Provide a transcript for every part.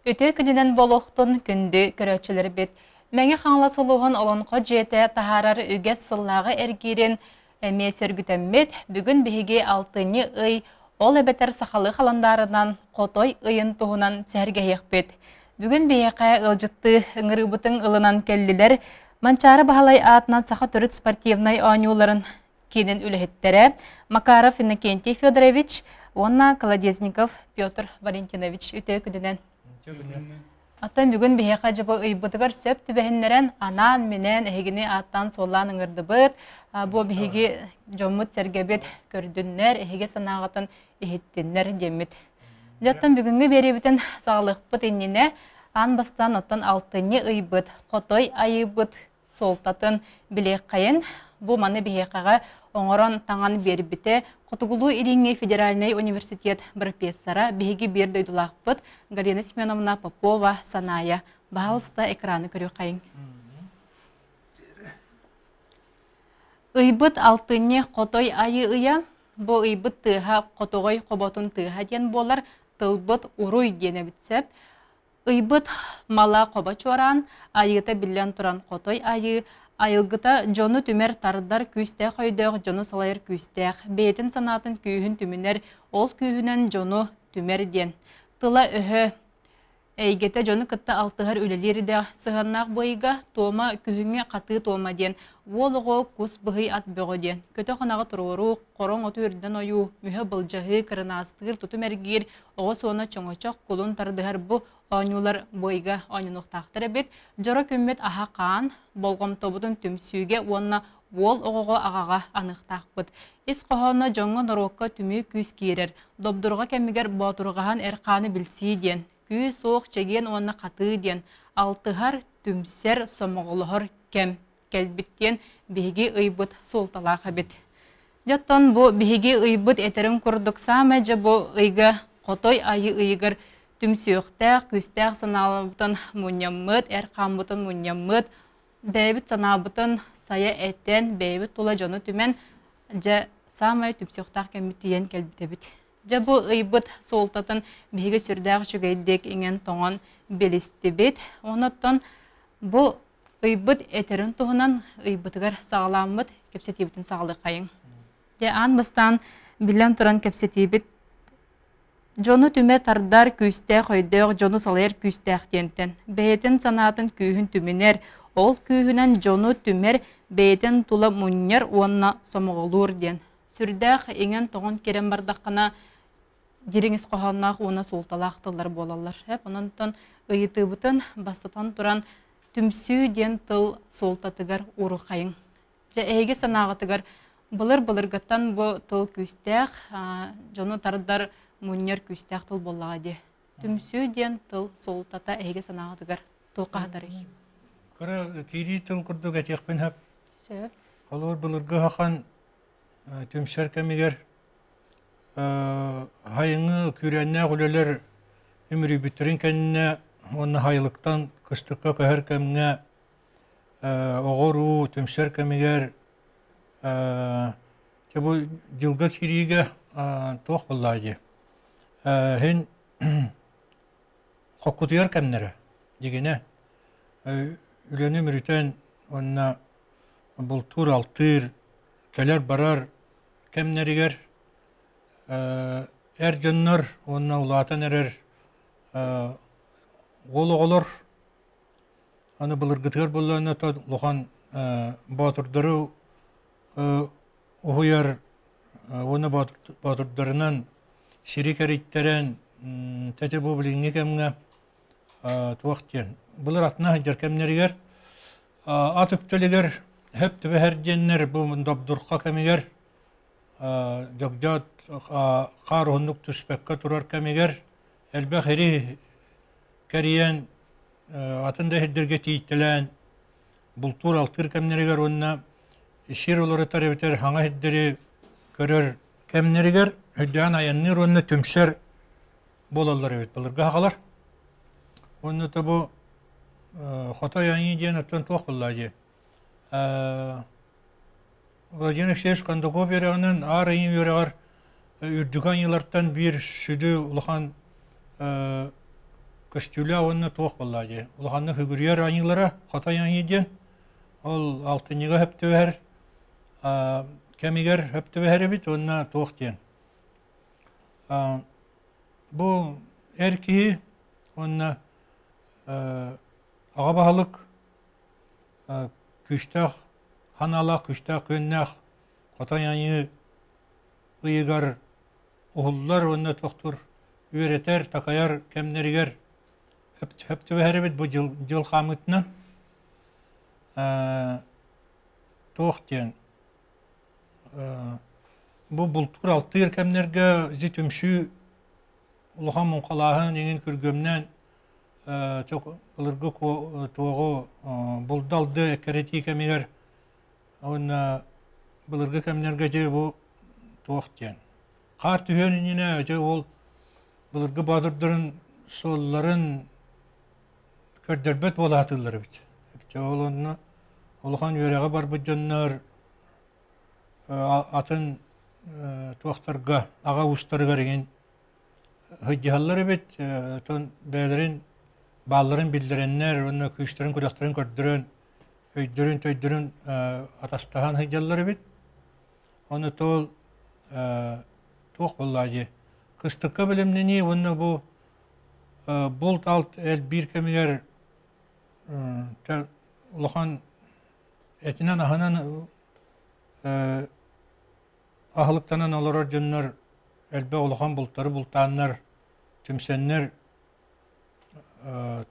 Үтүө күнүнэн буолуохтун күндү көрөөччүлэрбит! Мэҥэ Хаҥалас улууһун Олоҥхо дьиэтэ таһаарар үгэс сыллааҕы эргиирин эмиэ сөргүтэммит, бүгүн биһиги алтынньы ый, ол эбэтэр сахалыы халандаарынан Хотой ыйын туһунан сэһэргэһиэхпит. Бүгүн биһиэхэ ыалдьыттыы ыҥырыыбытын ылынан кэллилэр Манчаары Баһылай аатынан саха төрүт спортивнай оонньууларын киинин үлэһиттэрэ Макаров Иннокентий Федорович уонна Колодезников Петр Валентинович. Үтүө күнүнэн. Оттон бүгүн биһиэхэ дьыбы ыйбытыгар сөп түбэһиннэрэн анаан-минээн эһигини ааттаан-суоллаан ыҥырдыбыт. Бу биһиги дьоммут-сэргэбит көрдүннэр, эһиги санааҕытын иһиттиннэр диэммит. Дьоттон бүгүҥҥү биэриибитин саҕалыахпыт иннинэ аан бастаан оттон алтынньы ыйбыт, хотой айыыбыт суолтатын билиэххэйин, бу маны биһиэхэҕэ оҥорон таҥан биэрбитэ Хотугулуу-Илиҥҥи федеральнай университет профессора, биһиги биир дойдулаахпыт Галина Семеновна Попова Санаайа. Баһаалыста экраны көрүөххэйиҥ. Ыйбыт алтынньы хотой айыы ыйа, бу ыйбыт тыаһа хотоҕой хоботун тыаһа диэн буолар, тылбыт уруй диэн эбит сөп. Ыйбыт мала хобо чуораан, айыыта биллэн туран хотой айыы, айылгыта дьону түмэр тардар күүстээх өйдөөх дьону салайар күүстээх, бэйэтин санаатын күүһүн түмүнэр, ол күүһүнэн дьону түмэр диэн. Тыла-өһө эйгэтэ дьону кытта алтыһар үлэлиир идэ сыһыаннаах бу ыйга туома күһүҥҥү хатыы туома диэн, уол оҕо кус быһый ат бөҕө диэн, көтөх ынаҕы туруоруу, хороҥ оту үрдүнэн ойуу, мүһэ былдьаһыы, кырынаастыыр, тутум эргиир, Оҕо суона чоҥочох кулун тардыһар бу оонньуулар бу ыйга оонньонуохтаахтар эбит. Дьоро күммүт аһа хаан, болҕомтобутун түмсүүгэ уонна уол оҕоҕо аҕаҕа аныахтаахпыт. Ис хоһооно дьоҥҥо-норуокка түмүү күүс киирэр. Добдурҕа кэмигэр боотурҕаһан эр хааны билсии диэн, күүс-уох, чэгиэн уонна хатыы диэн, алтыһар, түмсэр, сомоҕолоһор кэм кэлбит диэн биһиги ыйбыт суолталаах эбит. Дьэ оттон бу биһиги ыйбыт этэрин курдук саамай дьэ бу ыйга хотой айыы ыйыгар түмсүөхтээх, күүстээх санааларбытын мунньаммыт, эр хааммытын мунньаммыт, бэйэбит санаабытын сайа этэн, бэйэбит тула дьону түмэн, дьэ саамай түмсүөхтээх кэммит тиийэн кэлбит эбит. Дьэ бу ыйбыт суолтатын биһиги сүрдээх үчүгэйдик иҥэн-тоҥон билистибит. Онон бу ыйбыт этэрин туһунан ыйбытыгар саҕаламмыт кэпсэтиибитин саҕалыаххайыҥ. Дьэ аан бастаан биллэн туран кэпсэтиибит дьону түмэ тардар күүстээх өйдөөх дьону салайар күүстээх диэнтэн бэйэтин санаатын күүһүн түмүнэр, ол күүһүнэн дьону түмэр, бэйэтин тула мунньар уонна сомоҕолуур диэн. Сүрдээх иҥэн-тоҥон киирэн бардаххына дириҥ ис хоһоонноох уонна суолталаах тыллар буолаллар. Онон ыйытыыбытын бастатан туран түмсүү диэн тыл суолтатыгар уурухайыҥ. Дьэ, эһиги санааҕытыгар былыр-былыргыттан бу тыл күүстээх, дьону тардар, мунньар күүстээх тыл буоллаҕа дии. Түмсүү диэн тыл суолтата эһиги санааҕытыгар туохха хатарый? Кыра киирии тыл курдук этиэхпин сөп. Сөп. Холобур, былыргы хахан түмсэр кэмигэр Хайыҥы күүрээннээх үлэлэр үмүрүйбүттэрин кэннэ уонна сайылыктан кыстыкка көһөр кэмҥэ оҕо-уруу түмсэр кэмигэр дьэ бу дьылга киириигэ туох буоллаҕа дии иһин хоккутуйар кэмнэрэ дьигинэ үлэни үмүрүтэн уонна бултуур-алтыыр кэлэр-барар кэмнэригэр эр дьоннор уонна улаатан эрэр уол оҕолор аны былыргытыгар буоллаҕына улахан боотурдары уһуйар уонна боотурдарынан сири кэрийтэрэн тэти бу билиҥҥи кэмҥэ туох диэн былыр атына сылдьар кэмнэригэр ат үктэлигэр хөп түбэһэр диэннэр бу добдурха кэмигэр дьогдьоот хаар уһуннук түспэккэ турар кэмигэр элбэх ири кэрийэн атын да сирдэргэ тиийтэлээн бултуур-алтыыр кэмнэригэр уонна сир уларытар эбэтэр хаҥа сирдэри көрөр кэмнэригэр өйдөөн айанныыр уонна түмсэр буолаллар эбит былыргы сахалар. Уонна то бу Хотой Айыы диэн оттон туох буолла дии Владимир Алексеевич Кондаков үөрэҕинэн Аар Айыы үөрэҕэр үрдүкү айыылартан биир сүдү улахан Көстүүлээх уонна туох буоллаа дии. Улаханнык үгүрүйэр айыылара Хотой айыы диэн. Ол алтынньыга хөп түбэһэр кэмигэр хөп түбэһэр эбит уонна туох диэн. Бу эр киһи уонна аҕа баһылык күүстээх ханаалаах, күүстээх күөннээх Хотой айыы ыйыгар уһуллар уонна тохтуур үөрэтэр, такайар кэмнэригэр хөп түбэһэр эбит бу дьыл, дьыл хаамыытынан. Туох диэн бу бултуур-алтыыр кэмнэргэ ити түмсүү улахан муҥхалааһын иҥин күргүөмнээн былыргы туоҕу булду-алды эккирэтии кэмигэр уонна былыргы кэмнэргэ дьэ бу туох диэн хаар түһүөн иннинэ дьэ ол былыргы боотурдарын суолларын көрдөрбөт буола сатыыллар эбит. Дьэ ол онно улахан үөрэҕи барбыт дьоннор атын туохтарга аҕа уустарыгар иҥин сылдьыһаллар эбит, оттон бэйэлэрин баалларын биллэрэннэр уонна күүстэрин-күрэхтэрин көрдөрөн өйдөрүн-төйдөрүн атастаһан сылдьаллар эбит. Ону тол туох буоллаа дии кыстыкка бэлэмнэнии уонна бу булт-алт элбиир кэмигэр улахан этинэн-аһынан аһылыктанан олорор дьоннор элбэх улахан бултары бултааннар түмсэннэр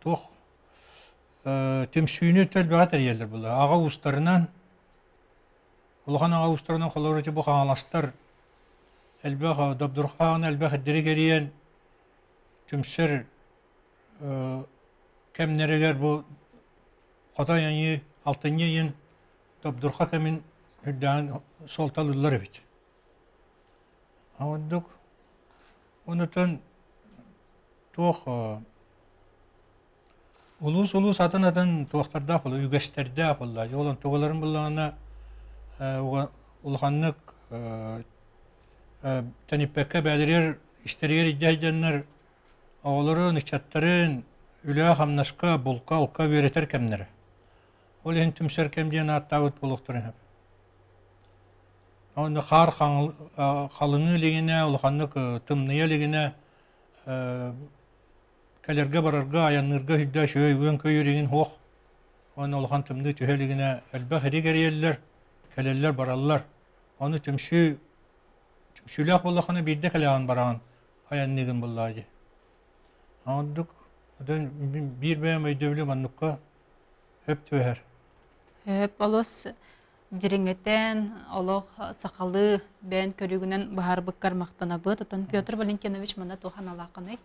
туох түмсүүнү элбэҕи тэрийэллэр буолар. Аҕа уустарынан, улахан аҕа уустарынан холобур ити бу хаҥаластар элбэх добдурхааны элбэх ирдэри кэрийэн түмсэр кэмнэригэр бу хотой айыы алтынньы ыйын добдурха кэмин үрдээн суолталыыллар эбит. Ордук онутун туох улуус-улуус атын-атын туохтардаах буолла, үгэстэрдээх буолла. Ол онтугаларын буллаҕына улаханнык тэниппэккэ бэйэлэригэр истэригэр илдьэ сылдьаннар оҕолорун, ыччаттарын үлэҕэ-хамнаска, булка-алка үөрэтэр кэмнэрэ. Ол иһин түмсэр кэм диэн ааттаабыт буолуохтарын сөп. Онно хаар халыҥыы илигинэ, улаханнык тымныйа илигинэ кэлэргэ-барарга, айанныырга үрдэ үчүгэй үөн-көйүүр иҥин суох. Уонна улахан тымныы түһэ илигинэ элбэх ири кэрийэллэр, кэлэллэр, бараллар. Ону түмсүү түмсүүлээх буоллаххына биирдэ кэлэҕин бараҕын, айанныыгын буоллаҕа дии. Ордук биир бэйэм өйдөбүлүм оннукка сөп түбэһэр. Сөп олус дириҥэтэн, олох сахалыы бэйэн көрүүгүнэн быһаарбыккар махтанабыт. Оттон Петр Валентинович манна туох аналааххыный?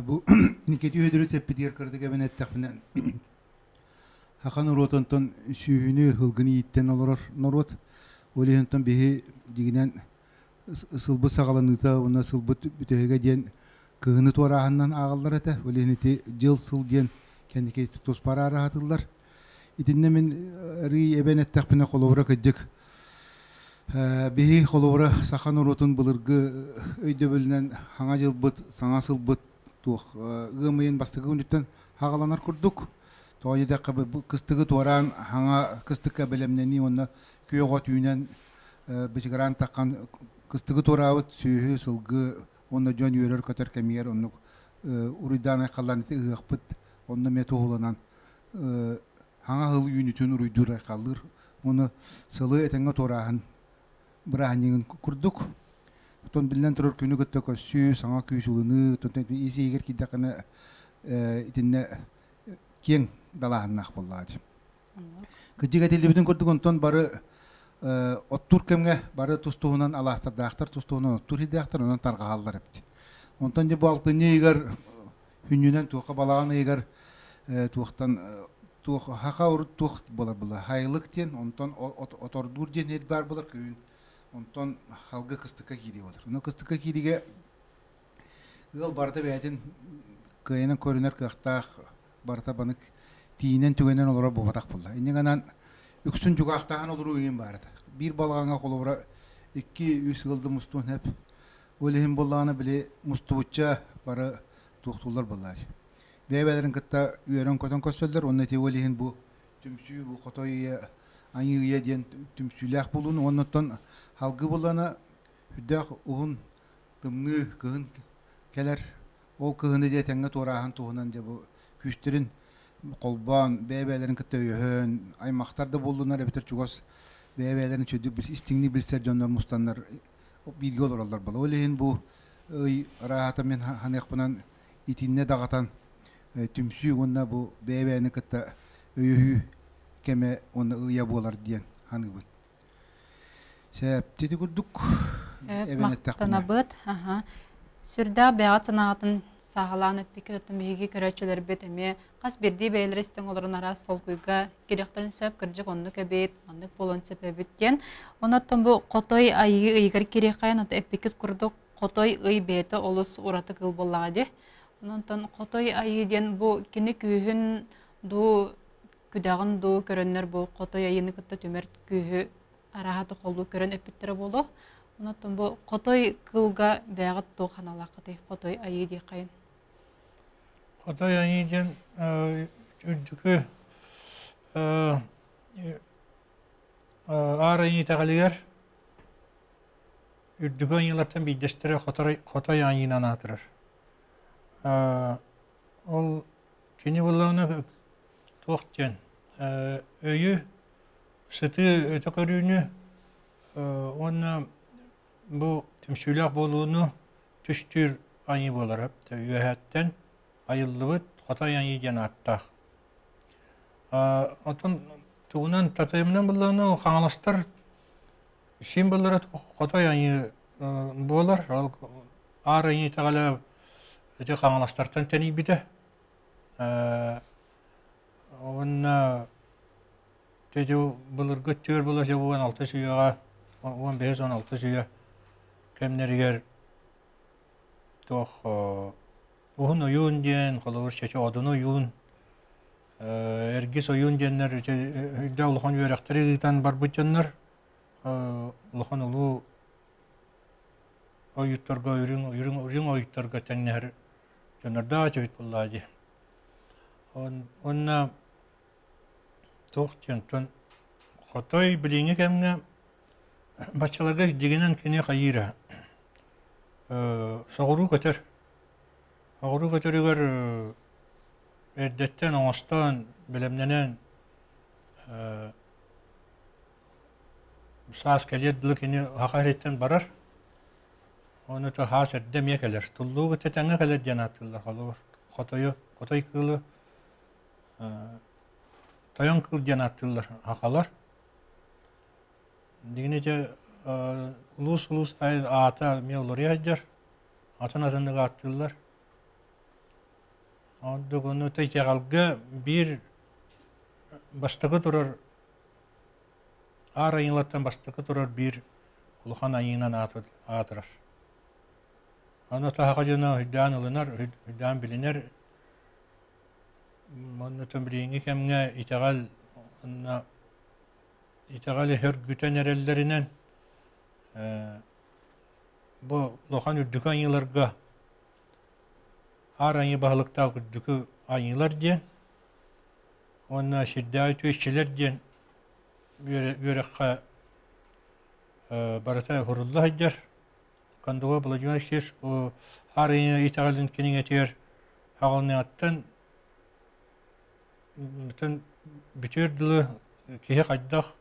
Бу Никита Үөдүрүс эппитигэр кырдык эбэн эттэхпинэ, Хахан норуотунтан сүүһүнү ылгын ииттэн олорор норуот. Ол иһинтэн биһи дьигинэн сылбыт саҕаланыыта уонна сылбыт бүтэһигэ диэн кыһыны туорааһынынан ааҕаллар этэ. Ол иһин ити дьыл-сыл диэн кэнники туспа араараһатыллар. Итиннэ мин арыый эбэн эттэхпинэ холобура кырдьык биһи холобура саха норуотун былыргы өйдөбүлүнэн хаҥа дьылбыт, саҥа сылбыт туох ыам ыйын бастакы күнүттэн хаҕаланар курдук. Тоҕо диэтэххэ кыстыгы туораан хаҥа кыстыкка бэлэмнэнии уонна күөх от үүнэн бычыгыраан таххан кыстыгы туораабыт сүөһү, сылгы уонна дьон үөрэр-көтөр кэмигэр оннук уруйдаан айхаллаан ити ыһыахпыт онно эмиэ туһуланан хаҥа сыл үүнүүтүн уруйдуур айхаллыыр уонна сылы этэҥҥэ туорааһын бырааһынньыгын курдук. Оттон биллэн турар күнү кытта көрсүү, саҥа күүс ылыныы, ис иһигэр киирдэххинэ итиннэ киэҥ далааһыннаах буоллаҕа дии. Кырдьык этиллибитин курдук онтон бары оттуур кэмҥэ бары тус-туһунан алаастардаахтар, тус-туһунан оттуур сирдээхтэр, онон тарҕаһаллар эбит. Онтон дьэ бу алтынньы ыйыгар хүнньүнэн туохха балаҕан ыйыгар туохтан туох хаха урут туох буолар була хайылык диэн онтон отордуур диэн эр баар буолар күһүн онтон халгы кыстыкка киирии буолар. Ону кыстыкка киириигэ ыал барыта бэйэтин кыайынан көрүнэр кыахтаах барыта банык тиийинэн-түгэнэн олорор буолбатах буолла. Инньэ гынан үксүн дьукаахтаһан олоруу иһин баар этэ. Биир балаҕаҥҥа холобура 2-3 ыалды мустуон сөп. Ол иһин буоллаҕына били мустубучча бары туохтууллар буоллаачы. Бэйэ-бэйэлэрин кытта үөрэн-көтөн көрсөллөр уонна ити ол иһин бу түмсүү бу хотой ыйа айыы ыйа диэн түмсүүлээх буолууну уонна халгы булана үрдээх уһун тымныы кыһын кэлэр ол кыһыны дьэ этэҥҥэ туорааһын туһунан дьэ бу күүстэрин холбоон бэйэ-бэйэлэрин кытта өйөһөн аймахтар да буоллунар эбэтэр чугас бэйэ-бэйэлэрин үчүгэйдик истиҥник билсэр дьоннор мустаннар бииргэ олороллор буолар. Ол иһин бу ый ырааһата мин ханыахпынан итиннэ даҕатан түмсүү уонна бу бэйэ-бэйэни кытта өйөһүү кэмэ уонна ыйа буолар диэн саныыбын. Сээптити курдук эбэн эттэхпинэ. Махтанабыт. Сүрдээх бэйэҕит санаатын сааһылаан эппиккит оттон биһиги көрөөччүлэрбит эмиэ хас биирдии бэйэлэрэ истэн олорон араас толкуйга кириэхтэрин сөп, кырдьык оннук эбит, маннык буолуон сөп эбит диэн. Онон бу хотой айыы ыйыгар кириэххэйэн эппиккит курдук хотой ый бэйэтэ олус ураты кыл буоллаҕа дии. Онон хотой айыы диэн бу кини күүһүн дуу күдэҕин дуу көрөннөр бу хотой айыыны кытта түмэр күүһү арааһа тохолуу көрөн эппиттэрэ буолуо. Онон бу хотой кылга бэйэҕит туох аналааххытый хотой айыы диэххэйин? Хотой айыы диэн үрдүкү аар айыы итэҕэлигэр үрдүкү айыылартан биирдэстэрэ хотой айыынан аатырар. Ол кини буоллаҕына туох диэн өйү, сытыы өтө көрүүнү уонна бу түмсүүлээх буолууну түстүүр айыы буолар. Үөһэттэн айыллыбыт хотой айыы диэн ааттаах. Оттон тугунан татыйымынан буллаҕына хаҥаластар символлара хотой айыы буолар. Ол аар айыы итэҕэлэ ити хаҥаластартан тэнийбитэ. Уонна ити былыргы түөр була 16 үйэҕэ 15-16 үйэ кэмнэригэр туох уһун ойуун диэн холобур чэчи одун ойуун эргис ойуун диэннэр ити улахан үөрэхтэри ыытан барбыт дьоннор улахан улуу ойуттарга үрүҥ үрүҥ үрүҥ ойуттарга тэҥнэһэр дьоннордоох этибит буоллаҕа дии. Уонна туох диэн хотой билиҥҥи кэмҥэ баччаларга дьиҥинэн кини хайыыра соҕуруу көтөр. Соҕуруу көтөрүгэр эрдэттэн оҥостон, бэлэмнэнэн саас кэлиэр дылы кини саха сириттэн барар. Ону хаас эрдэ эмиэ кэлэр. Туллуу кытта тэҥҥэ кэлэр диэн ааттыыллар холобур. Хотойу, хотой кыылы тойон кыыл диэн ааттыыллар сахалар. Дигини дьэ улуус-улуус аайы аата эмиэ уларыйа сылдьар. Атын атыннык ааттыыллар. Ордук ону итэҕэлгэ биир бастакы турар аар айыылартан бастакы турар биир улахан айыынан аатырар. Аны таһаҕа дьоно үрдээн ылынар, үрдээн билинэр. Онно билиҥҥи кэмҥэ итэҕэл уонна итэҕэл өһөргүтэн эрэллэринэн бу улахан үрдүкү айыыларга аар айыы баһылыктаах үрдүкү айыылар диэн уонна сирдээҕи үтүөччүлэр диэн үөрэххэ барыта уһурулла сылдьар. Кондуга Владимир Алексеевич аар айыы итэҕэлин кинигэтигэр аҕалыныаттан бүтүн бүтүөр дылы киһи хайдах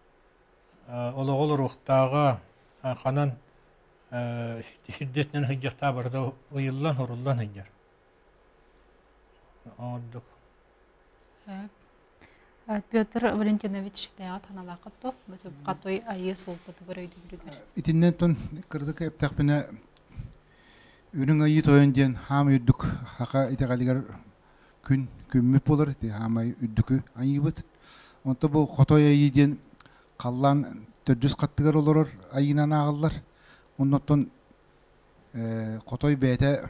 олоҕу олоруохтааҕа ханан сирдэтинэн сылдьыахтааҕа барыта ыйыллан суруллан сылдьар. Ордук. Петр Валентинович бэйэҕит ханалааххыт дуо? Хатой айыы суолтатыгар өйдөбүлүгэр. Итиннэн тон кырдык эптэхпинэ үрүҥ айыы тойон диэн хаамай үрдүк хака итэҕэлигэр күн күммүт буолар ити хаамай үрдүкү айыыбыт. Онто бу хотой айыы диэн халлаан төрдүс хаттыгар олорор айыынан ааҕыллар. Оннуттан хотой бэйэтэ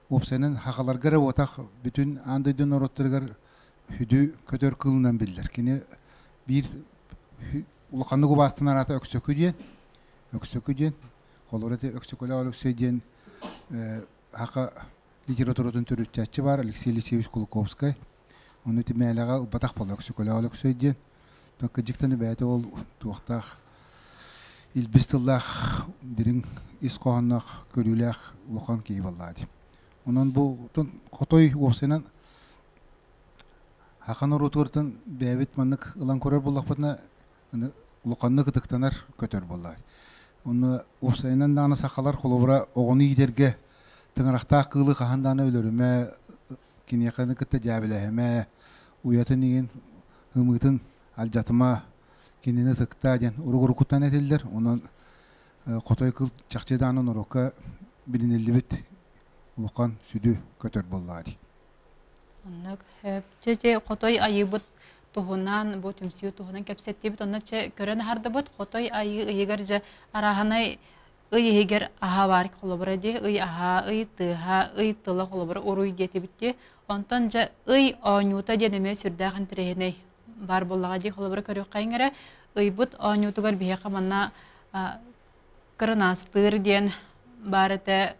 уопсайынан хахаларга эрэ буотах бүтүн аан дойду норуоттарыгар сүдү көтөр кыылынан биллэр. Кини биир улаханнык убаастанар аата Өксөкү диэн. Өксөкү диэн. Холобура ити Өксөкүлээх Өлөксөй диэн хака литературатын төрүттээччи бар Алексей Елисеевич Кулаковскай. Оны ити мээлэҕэ ылбатах буолла Өксөкөлөөх Өлөксөй диэн. Кыдьыктан бэйэтэ ол туохтаах илбис тыллаах дириҥ ис хоһоонноох көрүүлээх улахан киһи буоллаҕа дии. Онон бу хотой уопсайынан Хахан норуотугартан бэйэбит маннык ылан көрөр буоллахпытына улаханнык ытыктанар көтөр буоллаҕа. Онно уопсайынан даҕаны сахалар холобура оҕону иитэргэ тыҥырахтаах кыылы хаһан даҕаны өлөрүмэ, киниэхэни кытта дьээбэлэһимэ, уйатын иҥин ымыытын алдьатыма, кинини ытыктаа диэн урук-уруккуттан этиллэр. Онон хотой кыыл чахчы даҕаны норуокка билиниллибит улахан сүдү көтөр буоллаҕа дии. Оннук. Чэ, чэ, хотой айыыбыт туһунан, бу түмсүү туһунан кэпсэттибит. Онно чэ, көрөн аһардыбыт. Хотой айыы ыйыгар дьэ арааһынай ый иһигэр аһа баар холобура дии. Ый аһа, ый тыаһа, ый тыла холобура уруй диэтибит дии. Онтон дьэ ый оонньуута диэн эмиэ сүрдээх интэриэһинэй баар буоллаҕа дии. Холобура көрүөххэйиҥ эрэ. Ыйбыт оонньуутугар биһиэхэ манна кырынаастыыр диэн баар этэ.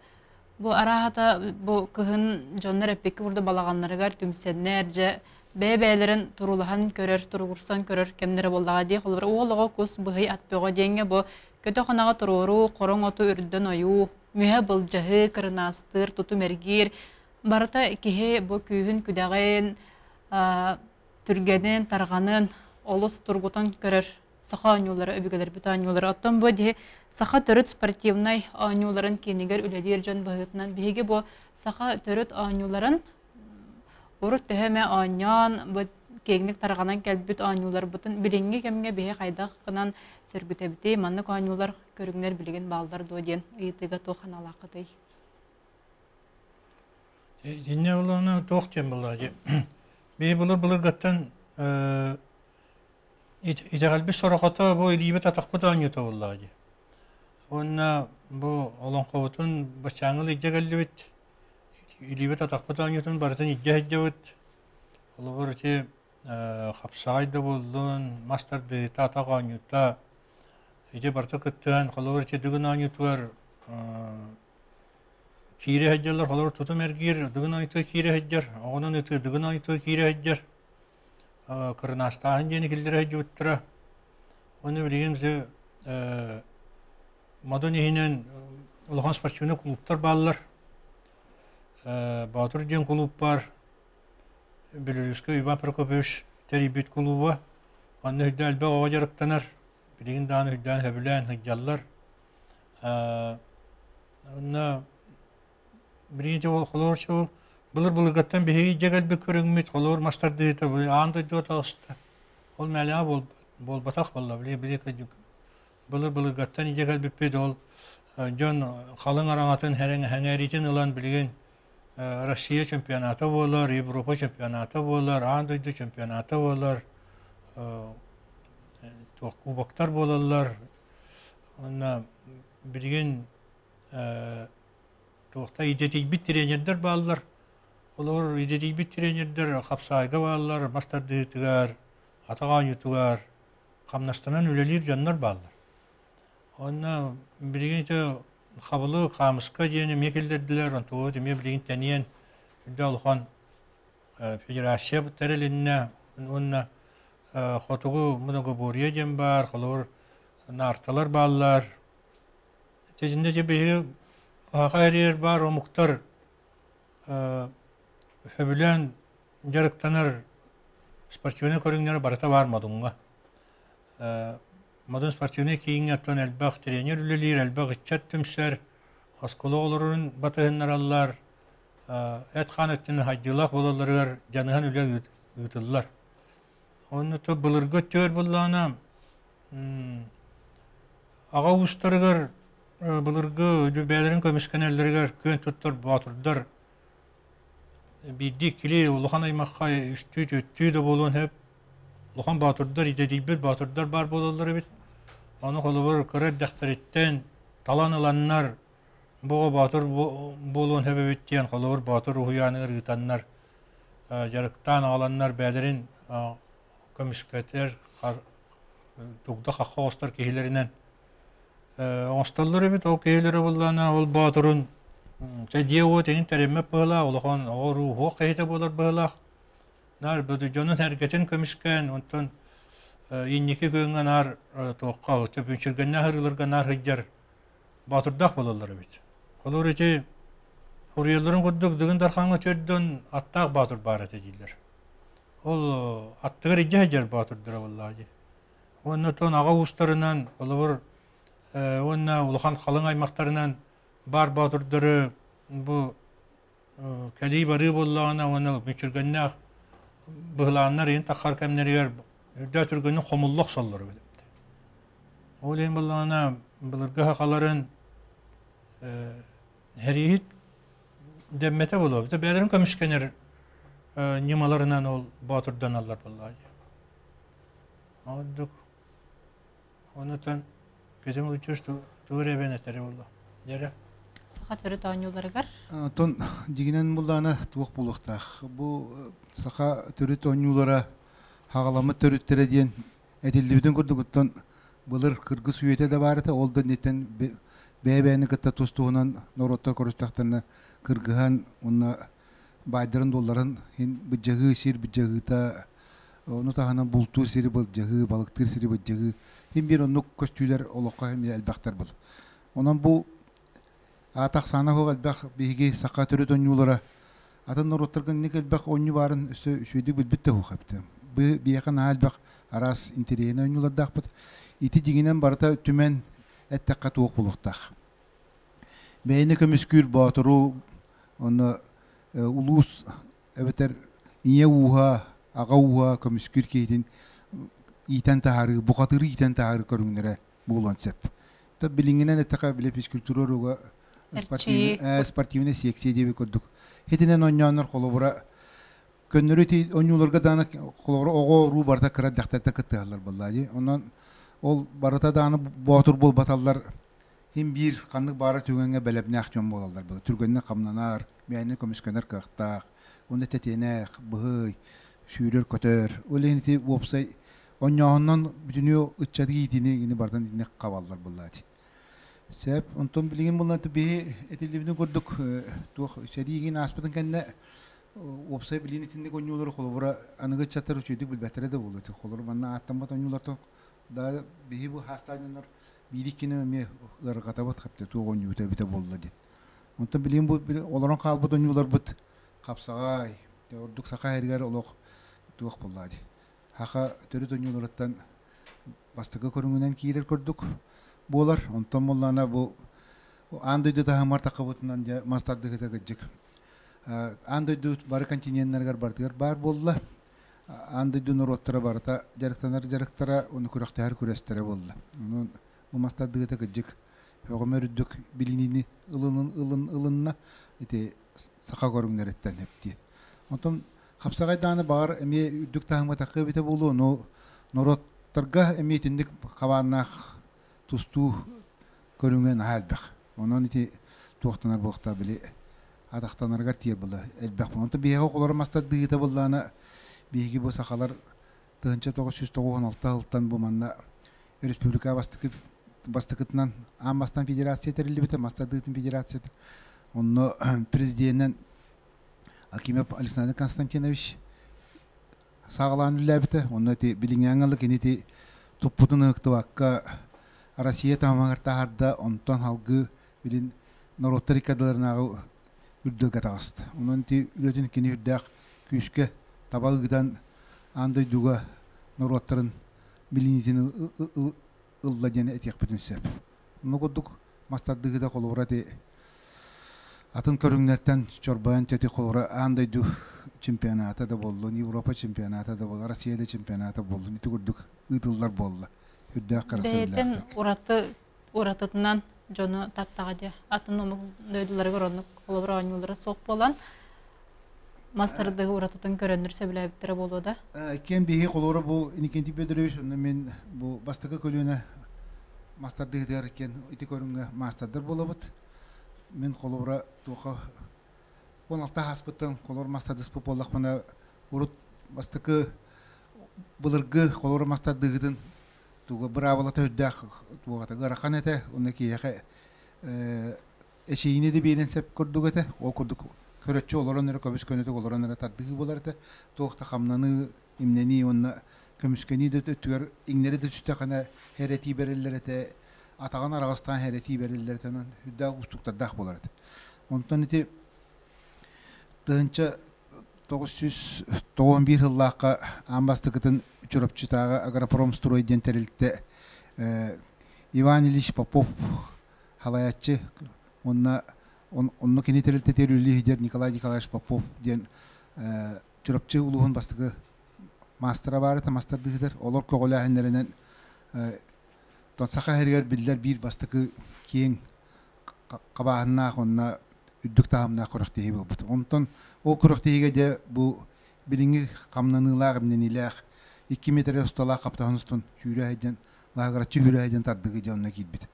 Бу арааһата бу кыһын дьоннор эппикки курдук балаҕаннарыгар түмсэннэр, дьэ бэйэ-бэйэлэрин туруулаһан көрөр, туругурсан көрөр кэмнэрэ буоллаҕа дии. Холобура, уол оҕо кус быһый ат бөҕө диэҥҥэ бу көтөх ынаҕы туруоруу, хороҥ оту үрдүн ойуу, мүһэ былдьаһыы, кырынаастыыр, тутум эргиир барыта киһи бу күүһүн-күдэҕин, түргэнин, тарҕанын олус тургутан көрөр саха оонньуулара өбүгэлэрбит оонньуулара. Оттон бу диһи саха төрүт спортивнай оонньууларын киинигэр үлэлиир дьон быһыытынан биһиги бу саха төрүт оонньууларын урут төһө эмэ оонньоон бу киэҥник тарҕанан кэлбит оонньууларбытын билиҥҥи кэмҥэ биһи хайдах гынан сөргүтэбитий, маннык оонньуулар көрүҥнэр билигин бааллар дуо диэн ыйытыыга туох аналааххытый? Итиннэ олоҕуна туох диэн буоллаҕа дии. Биһи былыр-былыргаттан Итэҕэлбит сорохото бу илиибит атахпыт оонньуута буоллаҕа дии. Уонна бу олоҥхобутун баччааҥҥы илдьэ кэллибит. Илиибит атахпыт оонньуутун барытын илдьэ сылдьабыт. Холобур ити хапсаҕай да буоллун, мас тардыыта, атах оонньуута ити барыта кыттыһан, холобур ити Дыгын оонньуутугар киирэ сылдьаллар, холобур тутум эргиир Дыгын оонньуутугар киирэ сылдьар, оҕонон ытыы Дыгын оонньуутугар киирэ сылдьар. Кырынаастааһын диэни киллэрэ сылдьыбыттара. Уонна билигин ити Модун иһинэн улахан спортивнай кулууптар бааллар. Боотур диэн кулууп баар. Белорусскай Иван Прокопьевич тэрийбит кулууба. Онно үрдэ элбэх оҕо дьарыктанар. Билигин даҕаны үрдээн сөбүлээн сылдьаллар. Онно Билигин ол холобур ол былыр былыргаттан биһиги дьэ кэлбит көрүҥмүт холобур мас тардыыта аан дойдуга таҕыста. Ол мэлэҕэ буолбатах буолла. Били били былыр былыргаттан дьэ кэлбиппит ол дьон халыҥ араҥатын сэҥээриитин ылан билигин Россия чемпионата буолар, Европа чемпионата буолар, аан дойду чемпионата буолар, туох кубоктар буолаллар. Уонна билигин туохта идэтийбит тренердэр бааллар. Холобур, идэтийбит тренердэр хапсаайга бааллар, мас тардыытыгар, атах оонньуутугар хамнастанан үлэлиир дьоннор бааллар. Онно билигин ити хабылы хаамыска диэн эмиэ киллэрдилэр, онтубут эмиэ билигин тэнийэн үрдэ улахан федерация тэрилиннэ уонна хотугу многоборье диэн баар, холобур, наарталар бааллар. Итиннэ дьэ биһиги Саха эрийэр баар омуктар сөбүлээн дьарыктанар спортивнай көрүҥнэрэ барыта баар Модуҥҥа. Модун спортивнай кииҥҥэ оттон элбэх тренер үлэлиир, элбэх ыччат түмсэр, оскуола оҕолорун батыһыннараллар, эт-хаан өттүнэн хайдыылаах буолалларыгар дьаныһан үлэ ыытыллар. Онно то былыргы өттүгэр буоллаҕына аҕа уустарыгар былыргы бэйэлэрин көмүскэнэллэригэр күөн туттар боотурдар биирдии-иккилии улахан аймахха үстүү-түөртүү да буолуон сөп. Улахан боотурдар, идэтийбит боотурдар баар буолаллар эбит. Ону холобур кыра эрдэхтэриттэн талан ыланнар бу оҕо боотур буолуон сөп эбит диэн холобур боотур уһуйааныгар ыытаннар дьарыктаан аҕаланнар бэйэлэрин көмүскэтэр дугда-хахха оҕустар киһилэринэн оҥостоллор эбит. Ол киһилэрэ буоллаҕына ол боотурун Чэ дьиэ-уот иһин тэриммэт быһыылаах, улахан оҕо-уруу уһуох киһитэ буолар быһыылаах. Наар дьонун сэргэтин көмүскээн, онтон инники күөҥҥэ наар туохха төбүнчүргэннээх ырыыларга наар сылдьар боотурдаах буолаллар эбит. Холобур ити Хуруйалларын курдук Дыгын Дархаҥҥа төрдөн аттаах боотур баар этэ дииллэр. Ол аттыгар илдьэ сылдьар боотурдара буоллаҕа дии. Уонна оттон аҕа уустарынан, холобур, уонна улахан халыҥ аймахтарынан баар боотурдары бу кэлии-барыы буоллаҕына уонна мүччүргэннээх быһылааннар иһин таххар кэмнэригэр үрдээ түргэнник хомулла охсоллор эбит. Ол иһин буоллаҕына былыргы сахаларын сэрииһит дэммэтэ буолуо. Бэйэлэрин көмүскэнэр ньымаларынан ол боотурданаллар буоллаҕа дии. Ордук онутан Петр Лучевич тугу эрэ эбэн этэрэ буолла. Дьэрэ. Саха төрүт оонньууларыгар. Онтон дьигинэн буллаана туох буолуохтаах. Бу саха төрүт оонньуулара хаҕаламмыт төрүттэрэ диэн этиллибитин курдугуттан былыр кыргыс үйэтэ да баар этэ, ол да инниттэн бэйэ-бэйэни кытта тус-туһунан норуоттар көрүстэхтэринэ кыргыһан уонна баайдарын-дуолларын иһин быдьаһыы, сир быдьаһыыта, ону таһынан бултуур сири былдьаһыы, балыктыыр сири былдьаһыы син биир оннук көстүүлэр олоххо эмиэ элбэхтэр был. Онон бу аата ахсаана суох элбэх биһиги саха төрүт оонньуулара атын норуоттарга инник элбэх оонньуу баарын өссө үчүгэйдик билбит да суох эбит. Бу биһиэхэ наһаа элбэх араас интэриэһинэй оонньуулардаахпыт. Ити дьиҥинэн барыта түмэн эттэххэ туох буолуохтаах. Бэйэни көмүскүүр боотуру онно улуус эбэтэр ийэ ууһа, аҕа ууһа көмүскүүр киһитин иитэн таһаарыы, бухатыыры иитэн таһаарыы көрүҥнэрэ буолуон сөп. Та билиҥҥинэн эттэхэ, били физкультура уруога спортивный секция диэби курдук. Хитинэн оонньооннор холобура көннөрү ити оонньууларга даҕаны холобура оҕо уруу барыта кыра эрдэхтэртэн кыттыһаллар буоллаа дии. Онон ол барыта даҕаны боотур буолбаталлар Син биир ханнык баара түгэҥҥэ бэлэмнээх дьон буолаллар буолар. Түргэнник хамнанар, бэйэни көмүскэнэр кыахтаах, уонна тэтиэнэх, быһый, сүүрэр-көтөр. Ол иһин ити уопсай онньооһунан бүтүнүү ыччаты иитини ини барытын итинник хабаллар буоллаати. Сөп. Онтон билигин буллан биһи этиллибитин курдук туох сэриигин ааспытын кэннэ уопсай билигин итинник оонньуулары холобура аныгы ыччаттар үчүгэйдик билбэттэрэ да буолуо. Холобура манна ааттаммат оонньуулартан да биһи бу хаастаанньаннар биир иккини эмиэ ыарырҕатабыт хапта туох оонньуута эбитэ буолла диэн. Онтон билигин бу олорон хаалбыт оонньууларбыт хапсаҕай, ордук саха сиригэр олох туох буолла дии. Саха төрүт оонньууларыттан бастакы көрүҥүнэн киирэр курдук буолар. Онтон буоллаҕына бу аан дойду таһымар таххыбытынан дьэ мас тардыһыыта кырдьык. Аан дойду бары континеннарыгар барытыгар баар буолла. Аан дойду норуоттара барыта дьарыктанар дьарыктара, уонна күрэхтэһэр күрэстэрэ буолла. Онон бу мас тардыһыыта кырдьык сөҕүмэр үрдүк билиниини ылынын ылын ылынна ити саха көрүҥнэриттэн эптиэ. Онтон хапсаҕай даҕаны баҕар эмиэ үрдүк таһымҥа таххыа эбитэ буолуо, но норуоттарга эмиэ итинник хабааннаах тустуу көрүҥэ наһаа элбэх. Онон ити туохтанар буолуохтаах били атахтанарыгар тиийэр буолла элбэх. Онтон биһиэхэ оҕолоро мас тардыһыыта буоллаҕына биһиги бу сахалар 1996 сылтан бу манна республика бастакы бастакытынан аан бастаан федерация тэриллибитэ, мас тардыытын федерацията. Онно президенинэн Акимов Александр Константинович саҕалаан үлэлээбитэ. Онно ити билиҥҥи аҥалы кини ити туппутун ыһыктыбакка Россия таһымыгар таһаарда, онтон салгыы билин норуоттар иккардыларынааҕы үрдэлгэ таҕыста. Онон ити үлэтин кини үрдээх күүскэ таба ыытан аан дойдуга норуоттарын билиниитин ылла диэн этиэхпитин сөп. Онно курдук мас тардыһыыта холобура ити атын көрүҥнэртэн чорбойон ити холобура аан дойду чемпионата да буоллун, Европа чемпионата да буоллун, Россия да чемпионата буоллун ити курдук ыытыллар буолла. Үрдээх Бэйэтин ураты уратытынан дьону таттаҕа дии. Атын омук дойдуларыгар оннук холобур оонньуулара суох буолан мас тардыһыы уратытын көрөннөр сөбүлээбиттэрэ буолуо да? Иккиэн биһиги холобура бу Иннокентий Федорович онно мин бу бастакы көлүөнэ мас тардыһыытыгар иккиэн ити көрүҥҥэ маастардар буолабыт. Мин холобура туохха 16 ааспыттан холобур мас тардыспыт буоллахпына урут бастакы былыргы холобура мас тардыһыытын туга быраабылата үрдээх туоҕата ыарахан этэ уонна киһиэхэ. Эчийиини да биэрэн сөп курдук этэ. Ол курдук көрөччү олорон эрэ көбүс көнөтүк олорон эрэ тардыһыы буолар этэ. Туох да хамнаныы, имнэнии уонна көмүскэнии да өттүгэр иҥнэри да түстэххинэ хэрэтии бэриллэр этэ. Атаҕын араҕастаан хэрэтии бэриллэр этэ. Онон үрдээх уустуктардаах буолар этэ. Онтон ити 1991 сыллаахха аан бастакытын Чурапчытааҕы агропромстрой диэн тэрилтэ Иван Ильич Попов халайааччы уонна онно кини тэрилтэтигэр үлэлии сылдьар Николай Николаевич Попов диэн Чурапчы улууһун бастакы маастара баар этэ, маастардыытыгар. Олор көҕүлээһиннэринэн Саха сиригэр биллэр биир бастакы киэҥ хабааһыннаах уонна үрдүк таһымнаах күрэхтэһии буолбут. Онтон ол күрэхтэһиигэ дьэ бу билиҥҥи хамнаныылаах, имнэниилээх 2 метр усталаах хаптаһын устун сүүрэ сылдьан, лааҕыраччы сүүрэ сылдьан тардыгы дьэ онно киирбит.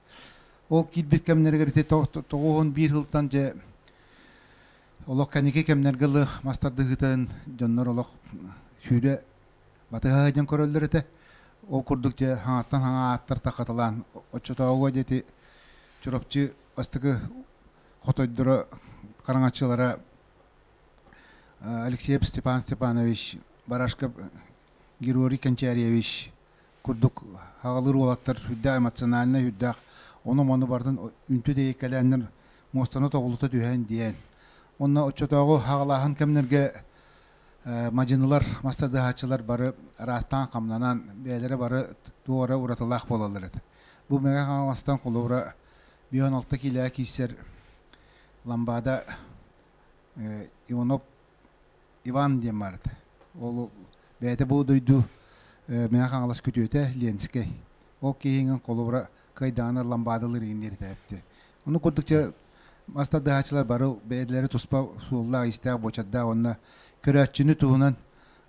Ол киирбит кэмнэригэр ити 91 сылтан дьэ олох кэнники кэмнэргэ ылы мас тардыһыытын дьоннор олох сүүрэ батыһа сылдьан көрөллөр этэ. Ол курдук дьэ хаҥаттан хаҥа ааттар тахаталаан оччотооҕуга дьэ ити Чурапчы бастакы хотойдоро хараҥаччылара Алексеев Степан Степанович, Барашков Григорий Кончарьевич курдук аҕалыыр уолаттар сүрдээх эмоциональнай, сүрдээх ону-маны барытын үнтү тэйиккэлээннэр муостаны тоҕулута түһэн диэн. Онно оччотооҕу хаҕалааһын кэмнэргэ мадьынылар, мас тардыһааччылар бары араастаан хамнанан, бэйэлэрэ бары туох эрэ уратылаах буолаллар этэ. Бу Мэҥэ Хаҥаластан холобура 56 киилэҕэ киирсэр Ламбада Иванов Иван диэн баар этэ. Ол бэйэтэ бу дойду Мэҥэ Хаҥалас күтүөтэ Ленскэй. Ол киһиҥин холобура кыайдаҕына ламбаадалыыр игин диэбитэ. Ону курдук дьэ мас тардыһааччылар бары бэйэлэрэ туспа суоллаах-иистээх буочардаах уонна көрөөччүнү туһунан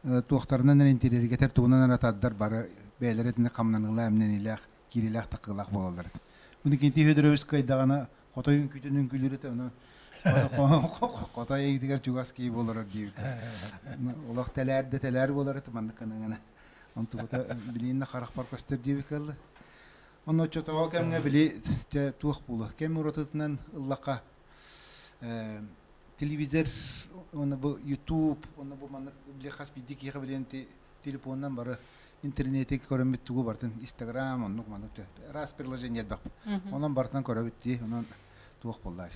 туохтарынан эрэ интириэргэтэр тугунан эрэ тардар бары бэйэлэрэ итини хамнаныылаах, эмнэниилээх, киириилээх-тахыылаах буолаллар этэ. Бу Никитий Федорович кыайдаҕына хотой үҥкүүтүн үҥкүүлүүр этэ, онон хотой эйгитигэр чугас киһи буолар диэбит. Олох тэлээр да тэлээр буолар этэ маннык гына Онтубута билииннэ харахпар көстөр диэбит кэллэ. Онно оччотооҕу кэмҥэ били дьэ туох буолуо кэм уратытынан ыллахха телевизор уонна бу YouTube уонна бу маннык били хас биирдии киһиэхэ билиэн телефонунан бары интернети көрөммүт тугу барытын Инстаграм оннук маннык араас приложение элбэх онон барытынан көрөбүт дии онон туох буоллаа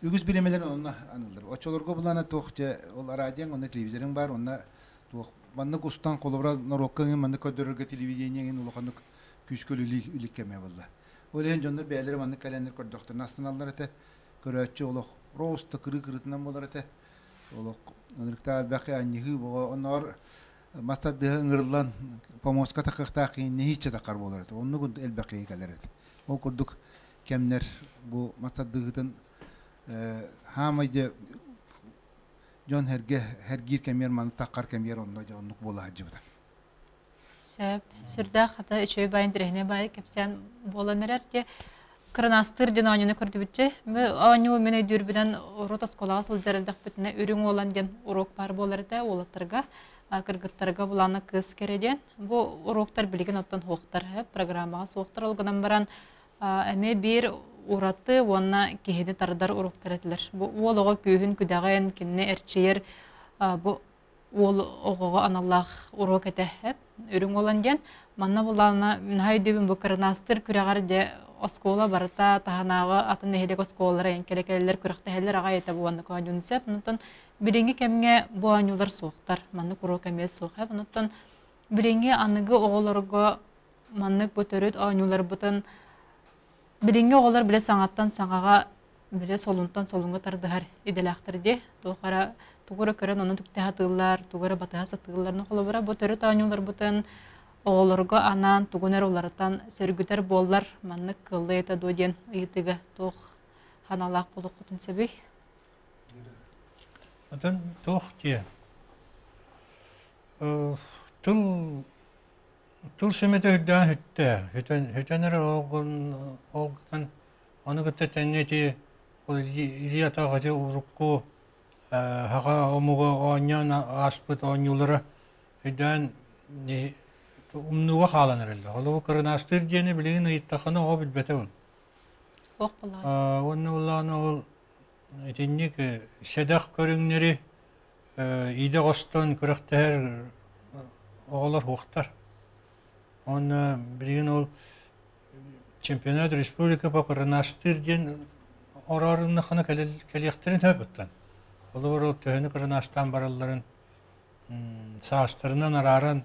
үгүс бириэмэлэр онно аныыллар оччолорго булана туох дьэ ол радиоҥ онно телевизорыҥ баар онно туох маннык устан холобура норуокка иҥин маннык көрдөрөргө телевидение иҥин улаханнык күүскэ үлэлии илик кэмэ буолла ол иһин дьоннор бэйэлэрэ маннык кэлэннэр көрдөхтөрүнэ астыналлар этэ көрөөччү олох просто кырыы кырыытынан буолар этэ олох ынырыктаах элбэх анньыһыы боҕо оннооҕор мас тардыһа ыҥырыллан помостка тахыахтаах киһи нэһииччэ таххар буолар этэ оннук элбэх киһи кэлэр этэ ол курдук кэмнэр бу мас тардыһыытын хаамай дьэ дьон эргэ эргиир кэмиэр маны таххар кэмиэр онно дьэ оннук буола сылдьыбыта. Сөп. Сүрдээх хата үчүгэй баай интэриэһинэй баай кэпсээн буолан эрэр. Дьэ кырынаастыыр диэн оонньууну көрдүбүтчэ. Оонньуу мин өйдүүрбүнэн урут оскуолаҕа сылдьар эрдэхпитинэ үрүҥ уолан диэн уруок баар буолар этэ уолаттарга, кыргыттарга булаана кыыс кэрэ диэн. Бу уруоктар билигин оттон суохтар, программаҕа суохтар ол гынан баран эмиэ биир ураты уонна киһини тардар уруоктар этилэр. Бу уол оҕо күүһүн-күдэҕин, кинини эрчийэр бу уол оҕоҕо аналлаах уруок этэ. Үрүҥ уолан диэн. Манна булаана наһаа өйдүүбүн бу кырынаастыр күрэҕэр дьэ оскуола барыта таһынааҕы атын нэһилиэк оскуолалара эҥкэлэ кэлэллэр күрэхтэһэллэр аҕай этэ буоланна оонньуун сөп. Онтон билиҥҥи кэмҥэ бу оонньуулар суохтар. Маннык уруок эмиэ суох. Онтон билиҥҥи аныгы оҕолорго маннык бу төрүт оонньууларбытын билиҥҥи оҕолор билэ саҥаттан саҥаҕа билэ солунтан солуҥҥа тардыһар идэлээхтэр дии туох эрэ тугу эрэ көрөн ону түктэ сатыыллар тугу эрэ батыһа сатыыллар ну холобура бу төрүт оонньууларбытын оҕолорго анаан тугун эрэ уларытан сөргүтэр буоллар маннык кыаллыа этэ дуо диэн ыйытыыга туох ханалаах буолуоххутун сөбүй Атын туох диэ тыл Тыл сүмэтэ үрдээн сүттэ. Сүтэн, сүтэн эрэр ол ол гынан ону кытта тэҥҥэ ити ол илии атах ити урукку саха омуга оонньоон ааспыт оонньуулара өйдөөн умнууга хаалан эрэллэр. Холобур, кырынаастыыр диэни билигин ыйыттаххына оҕо билбэтэ ол. Туох буоллаҕа? Уонна улаана ол итинник сэдэх көрүҥнэри иидэ оҕостон күрэхтэһэр оҕолор уохтар. Уонна билигин ол чемпионат республика по кырынастыыр диэн орооруннаххына кэлиэхтэрин сөп. Холобур, ол төһөнү кырынаастаан баралларын саастарынан арааран,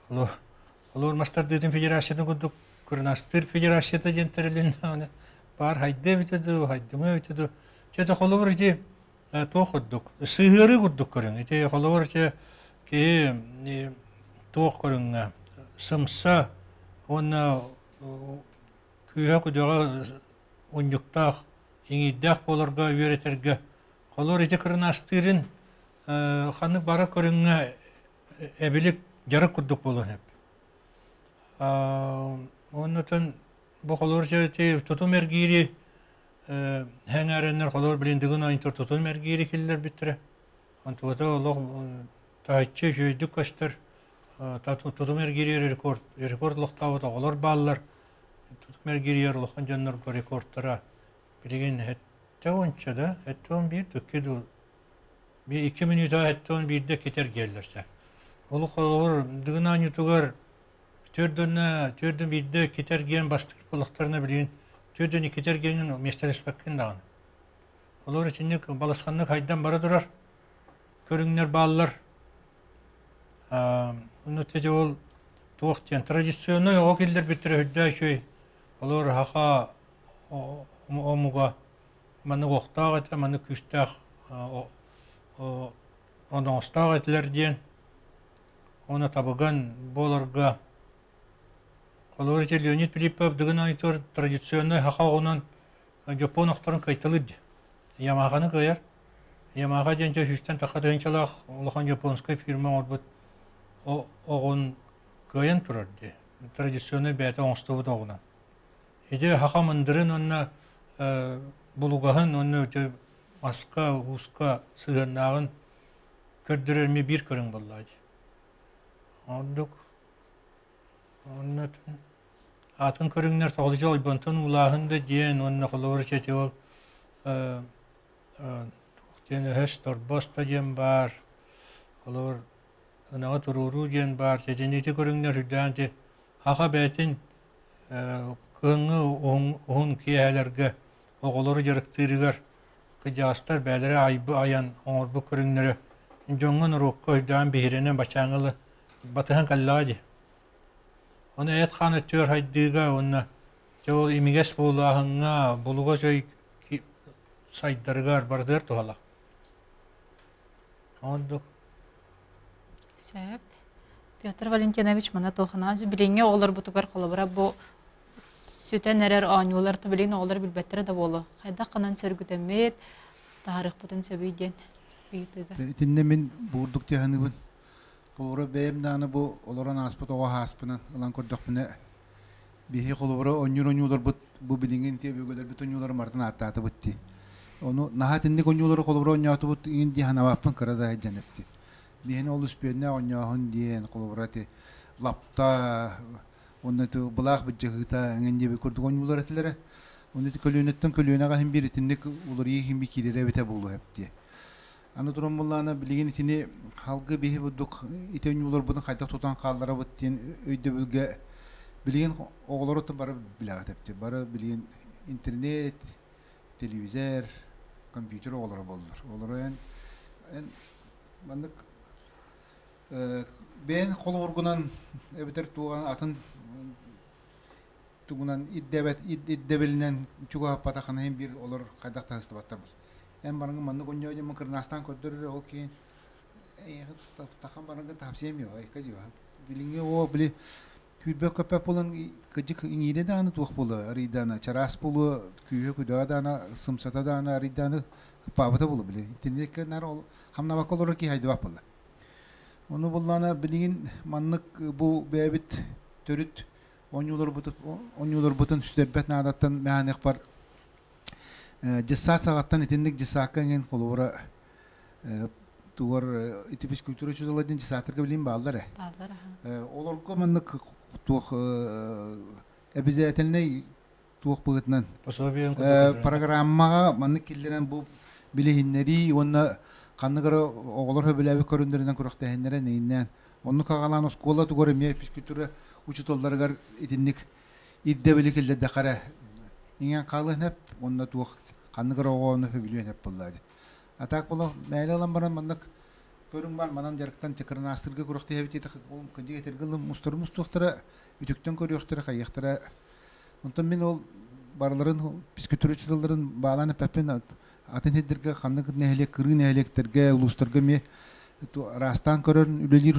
холобур, мастардыытын федерациятын курдук кырынастыыр федерацията диэн тэрилиннэҕинэ баар хайдыа эбитэ дуу, хайдымыа эбитэ дуу. Чэ, холобур, ити туох курдук, сыһыарыы курдук көрүҥ. Ити холобур, ити киһи туох көрүҥҥэ сымса уонна күүһэ-күдэҕэ унньуктаах, иҥиирдээх буоларга үөрэтэргэ холобур ити кырынаастыырын ханнык бара көрүҥҥэ эбилик дьарык курдук буолуон сөп. Оннотон бу холобур тутум эргиири хэҥээрэннэр холобур билин дыгын оонньотор тутум эргиири киллэрбиттэрэ. Онтугата олох таһыччы үчүгэйдик көстөр. Тутум эргииригэр рекорд, рекорд олохтообут оҕолор бааллар. Тутум эргииригэр улахан дьоннорго рекордтара билигин сэттэ уонча да, 71 икки дуу би 2 мүнүүтэ 71-де китер гиэллэрсэ. Ол холобур дыгын оонньуутугар төрдөнө төрдөн биирдэ китер гиэн бастыыр буоллахтарына билигин төрдөн иккитер гиэҥин миэстэлэспэккин даҕаны. Холобур итинник балысханнык хайдан бара турар көрүҥнэр бааллар. Онно теде ол туох диэн традиционный оҕо киллэрбиттэрэ үрдээ үчүгэй. Олор хаха омуга маннык охтоох этэ, маннык күүстээх оноҥостоох этилэр диэн уонна табыган буоларга холобур ити Леонид Филиппов Дыгын оонньотугар традиционнай саха оҕунан дьоппуон охторун кыайталыыр дии. Ямаханы кыайар. Ямаха диэн дьэ сүүстэн тахса тыһыынчалаах улахан японскай фирма оҥорбут оҕун кыайан турар дии. Традиционнай бэйэтэ оҥостубут оҕунан. Ити саха мындырын уонна булугаһын уонна ити маска, ууска сыһыаннааҕын көрдөрөр эмиэ биир көрүҥ буоллаҕа дии. Ордук онно атын көрүҥнэр тоҕолдьу ойбонтон уулааһын да диэн уонна холобур ити ол туох диэн өһөс торбос да диэн баар холобур ынаҕы туруоруу диэн баар итини ити көрүҥнэр үрдээн ити хаха бэйэтин кыһыҥҥы уһун киэһэлэргэ оҕолору дьарыктыырыгар кырдьаҕастар бэйэлэрэ айбы айан оҥорбут көрүҥнэрэ дьоҥҥо норуокка өйдөөн биһирэнэн бачааҥылы батыһан кэллэҕэ дии. Ону эт-хаан өттүгэр хайдыыга уонна дьэ ол имигэс буолааһыҥҥа булугас өй сайдарыгар барытыгар туһалаах. Ордук. Сөп. Петр Валентинович мана туохана билиҥҥи оҕолорбутугар холобура бу сүтэн эрэр оонньуулар билигин оҕолор билбэттэрэ да буолуо. Хайдах гынан сөргүтэммит, таһаарыахпытын сөбүй диэн ыйытыыга. Итиннэ мин буурдук тиһаныбын. Холобура бэйэм даҕаны бу олорон ааспыт оҕо ааспынан ылан көрдөхпүнэ биһи холобура онньуур онньууларбыт бу билиҥҥи интиэ өбүгэлэрбит онньууларын барытын ааттаатыбыт дии. Ону наһаа итинник онньуулары холобура онньоотубут иҥин дии санаабаппын кыра да сылдьан эпти. Биһини ол үспүөннээх онньооһун диэн холобура ити лапта уонна ити былаах быдьаһыыта эҥин диэбит курдук онньуулар этилэрэ. Ону ити көлүөнэттэн көлүөнэҕэ иһин биир итинник уларыйыы иһин биир киирэрэ эбитэ буолуо эптиэ. Аны туран буллаана билигин итини халгы биһи бурдук ити онньууларбытын хайдах тутан хаалларабыт диэн өйдөбүлгэ билигин оҕолору бары билэҕит эпти. Бары билигин интернет, телевизор, компьютер оҕолоро буоллар. Олору эн эн маннык бэйэн холобургунан эбэтэр туоҕан атын тугунан ирдэбэт ирдэбилинэн чугаһаппатаххына иһин биир олор хайдах таһыстыбаттар бул. Эн барыҥы маннык онньоо дьоммун кырнаастаан көрдөрөр ол киһин эйиэхэ тахан барыҥы тахсиэм йо айка дио билиҥҥи оо били күүрбэт көппөт буолан кыдьык иҥиирэ даҕаны туох буолуо арыйдаана чараас буолуо күүһэ күдэҕэ даҕаны сымсата даҕаны арыйдааны ыппаабыта буолуо били итинник наар ол хамнабакка олорор киһи хайдыбат буолла ону буллаана билигин маннык бу бэйэбит төрүт оонньууларбытын оонньууларбытын сүтэрбэт наадаттан мэханиахпар дьыссаат саҕаттан итинник дьыссаакка иҥин холобура тугар ити физкультура учуутала диэн дьыссааттарга билин бааллар э. Бааллар Олорго маннык туох обязательный. туох быһыытынан программаҕа маннык киллэрэн бу билиһиннэрии уонна ханнык эрэ оҕолор сөбүлээбит көрүҥнэринэн күрэхтэһиннэрэн нэйиннээн оннук аҕалаан оскуола тугар эмиэ физкультура учууталларыгар итинник ирдэбили киллэрдэххэ эрэ иҥэн хаалыан сөп уонна туох ханнык эрэ оҕону сөбүлүөн сөп буоллаа дии. А так буолла мээлэ ылан баран маннык көрүҥ бар манан дьарыктан чакырнаастырга күрэхтэһэбит диэтэх ол кырдьык этэргэ ылым мустары мустуохтара үтүктэн көрүөхтэрэ хайыахтара. Онтон мин ол барыларын физкультура учууталларын баалаан эппэппин атын сирдэргэ ханнык нэһилиэк кырыы нэһилиэктэргэ улуустарга эмиэ араастаан көрөн үлэлиир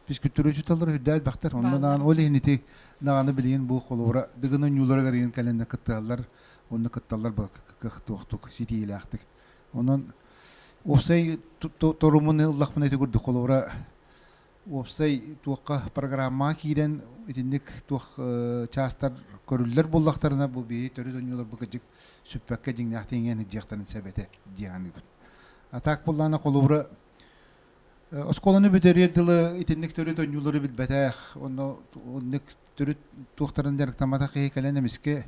физкультура учууталлара үрдээх элбэхтэр. Онно даҕаны ол иһин ити даҕаны билигин бу холобура Дыгын оонньууларыгар игин кэлэннэ кыттыһаллар уонна кытталлар кыахтуохтук ситиилээхтик. Онон уопсай торумун ыллахпына ити курдук холобура уопсай туохха программаҕа киирэн итинник туох чаастар көрүллэр буоллахтарына бу биһи төрүт оонньууларбыт кырдьык сүппэккэ дьиҥнээхтик иҥэн илдьиэхтэрин сөп этэ дии саныыбын. А так буоллаҕына холобура оскуоланы бүтэриэр дылы итинник төрүт оонньуулары билбэтэх, онно оннук төрүт туохтарын дьарыктамматах киһи кэлэн эмискэ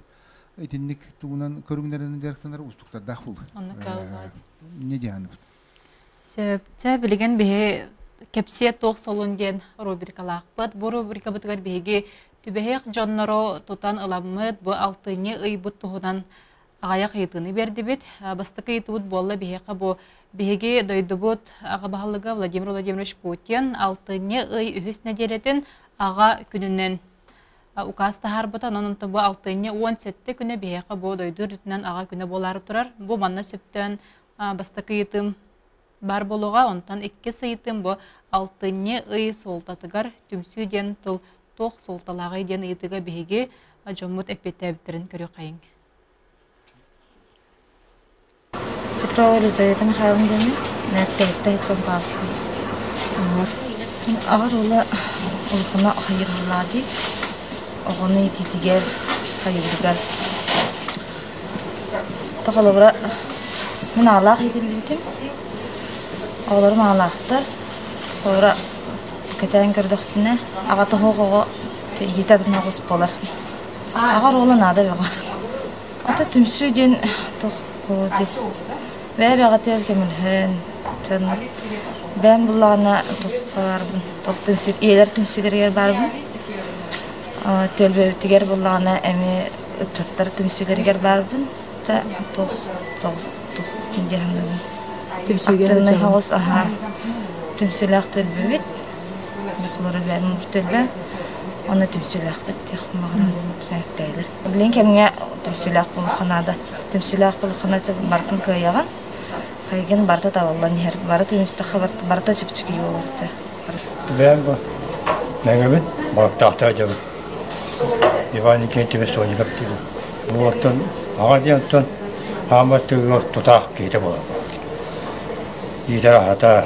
итинник тугунан көрүҥнэринэн дьарыктанар уустуктардаах буолуо. Оннук кыаллыбат. Не диааныбыт. Сөп. Чэ, билигин биһи кэпсиэ туох солун диэн рубрикалаахпыт. Бу рубрикабытыгар биһиги түбэһиэх дьоннору тутан ыламмыт, бу алтынньы ыйбыт туһунан аҕыйах ыйытыыны биэрдибит. Бастакы ыйытыбыт буолла биһиэхэ бу биһиги дойдубут аҕа баһылыга Владимир Владимирович Путин алтынньы ый үһүс нэдиэлэтин аҕа күнүнэн указ таһаарбыта. Онон онтон бу алтынньы 17 күнэ биһиэхэ бу дойду үрдүнэн аҕа күнэ буолаары турар. Бу манна сөптөөн бастакы ыйытым баар буолуоҕа. Онтон иккис ыйытым бу алтынньы ый суолтатыгар түмсүү диэн тыл туох суолталааҕый диэн ыйытыыга биһиги дьоммут эппиэттээбиттэрин көрүөххэйиҥ. Петрова Елизавета Михайловна диэни Нэртэһиттэ Чомпааска. Аҕар уола улахана хайырыллаа дии. Оҕону иитиитигэр, хайыырыгар. Холобура, мин аалаах иитиллибитим. Оҕолорум аалаахтар. Холобура, кэтээн көрдөхпүнэ, аҕата оһох оҕо иитэ оҕус буолар. Аҕар уола наада бөҕө. Ата түмсүү диэн туох дип бэйэ-бэйэҕитигэр көмөлөһөн, бэйэм буллаҕына туохха баарбын, туох түмсүү ийэлэр түмсүүлэригэр баарбын. Түөлбэбитигэр буллаҕына эмиэ ыччаттар түмсүүлэригэр баарбын. Та туох соҕус туох дии саныыбын. Түмсүүгэ Актыыбынай сылдьаҕын. соҕус аһаа түмсүүлээх түөлбэбит. Холобура бэйэм түөлбэ уонна түмсүүлээхпит диэх баҕарабын эрэттээлэр. Билигин кэмҥэ түмсүүлээх буолуохха наада. Түмсүүлээх буолуохха наада барытын кыайаҕын. Хайгын барыта табыллан иһэр. Бары түмүстэххэ барыта чэпчэки буолар этэ. Бэйэм бу Мэҥэбин, Балыктаахтар дьабын. Иван Никитич Соников диэн. Бу оттон аҕа диэн оттон хаамар тыгыгар тутаах киһитэ буолар. Иитэр аһата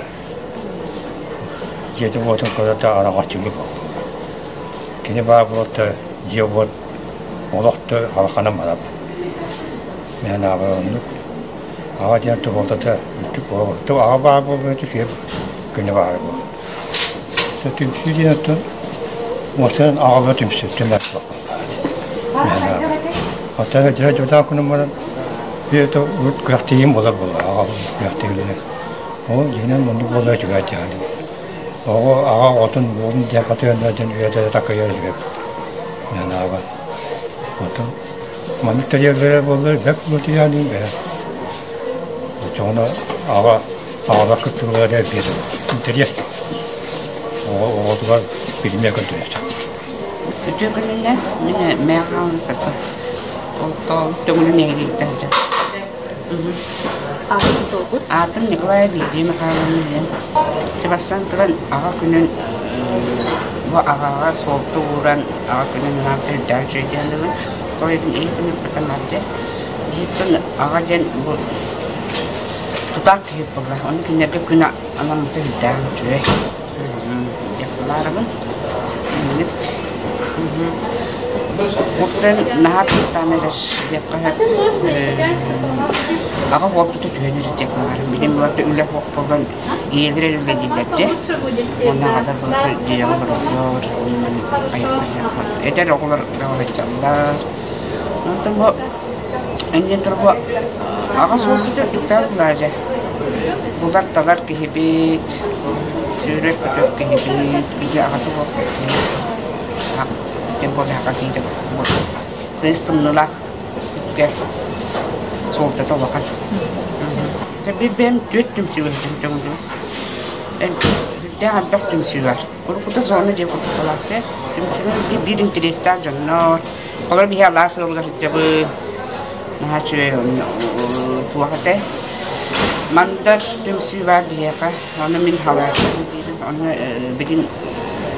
дьиэтин-уотун көрө да араҥаччылыы буолла. Кини баар буолта дьиэ-уот олох да алаханан барар. Мин аҕабар оннук. Аҕа диэн туһуолтата үрдүк буолар. Аҕа баар буолбута үчүгэй күнэ баара буолар. Түмсүү диэн оттон уопсайынан аҕалар түмсүү түмэр суох. Оттон дьэ дьодаа күнүм баран биир урут күрэхтэһиим буолар буолла аҕа күрэхтэһиилэрэ. Ол дьиҥинэн оннук буолар үчүгэй дьаһал. Оҕо аҕа оҕотун уолун диэн хатыан диэн үйэтэ такайар үчүгэй. Нанаабат. Оттон маннык тэрийэллэрэ буоллар бэрт буолуо бэйэ. Оччоҕуна аҕа аҕалар кыттыылара эрэ биэрэр. Интэриэс. Оҕо оҕотугар билимэ көрдөрөр. Үтүө күнүнэн мин Мэхаалы Сапа олохтоох Төҥүлү нэһилиэгиттэн сылдьабын. Аатын суолгут? Аатым Николай Лидия Михайловна диэн. Бастаан туран аҕа күнүн бу аҕаҕа суолта ууран аҕа күнүн анаан үрдээн үчүгэйдиэн Тоойбун ий күнүн потом Биһиттэн аҕа диэн бу тутаах киһи буолла. Ону кинилэргэ күн анаммыта үрдээх үчүгэй. Дьахталаарабын. Инник. Уопсайын наһаа тустаан эрэр диэххэ сөп. Аҕа уоппута түһэн эрэр диэххэ баар. Билим барыта үлэ суох буолан ийэлэр эрэ үлэлииллэр дьэ. Уонна аҕалар барыта дьиэҕэ олороллор. Эдэр оҕолор бөҕө сылдьаллар. Онтон бу иннин турбу аҕа суолтата үрдүктээх былаадьа. Булар-талар киһибит, сүүрэр-көтөр киһибит, киһи аҕата буолбут киһи. Тем более аҕа киһитэ Кыыс тымныылаах үпкэ суолтата улахан. Биир бэйэм түөрт түмсүү сылдьыбытым. Сүрдээх элбэх түмсүү бар. Уруккута зона диэн курдук буолааччы. Түмсүүнү биир интэриэстээх дьоннор. Олор биһи алаас ыалыгар сылдьабыт. Наһаа үчүгэй туох этэй. Мандар түмсүү баар биһиэхэ. Ону мин халааччыбын диибин. Ону билин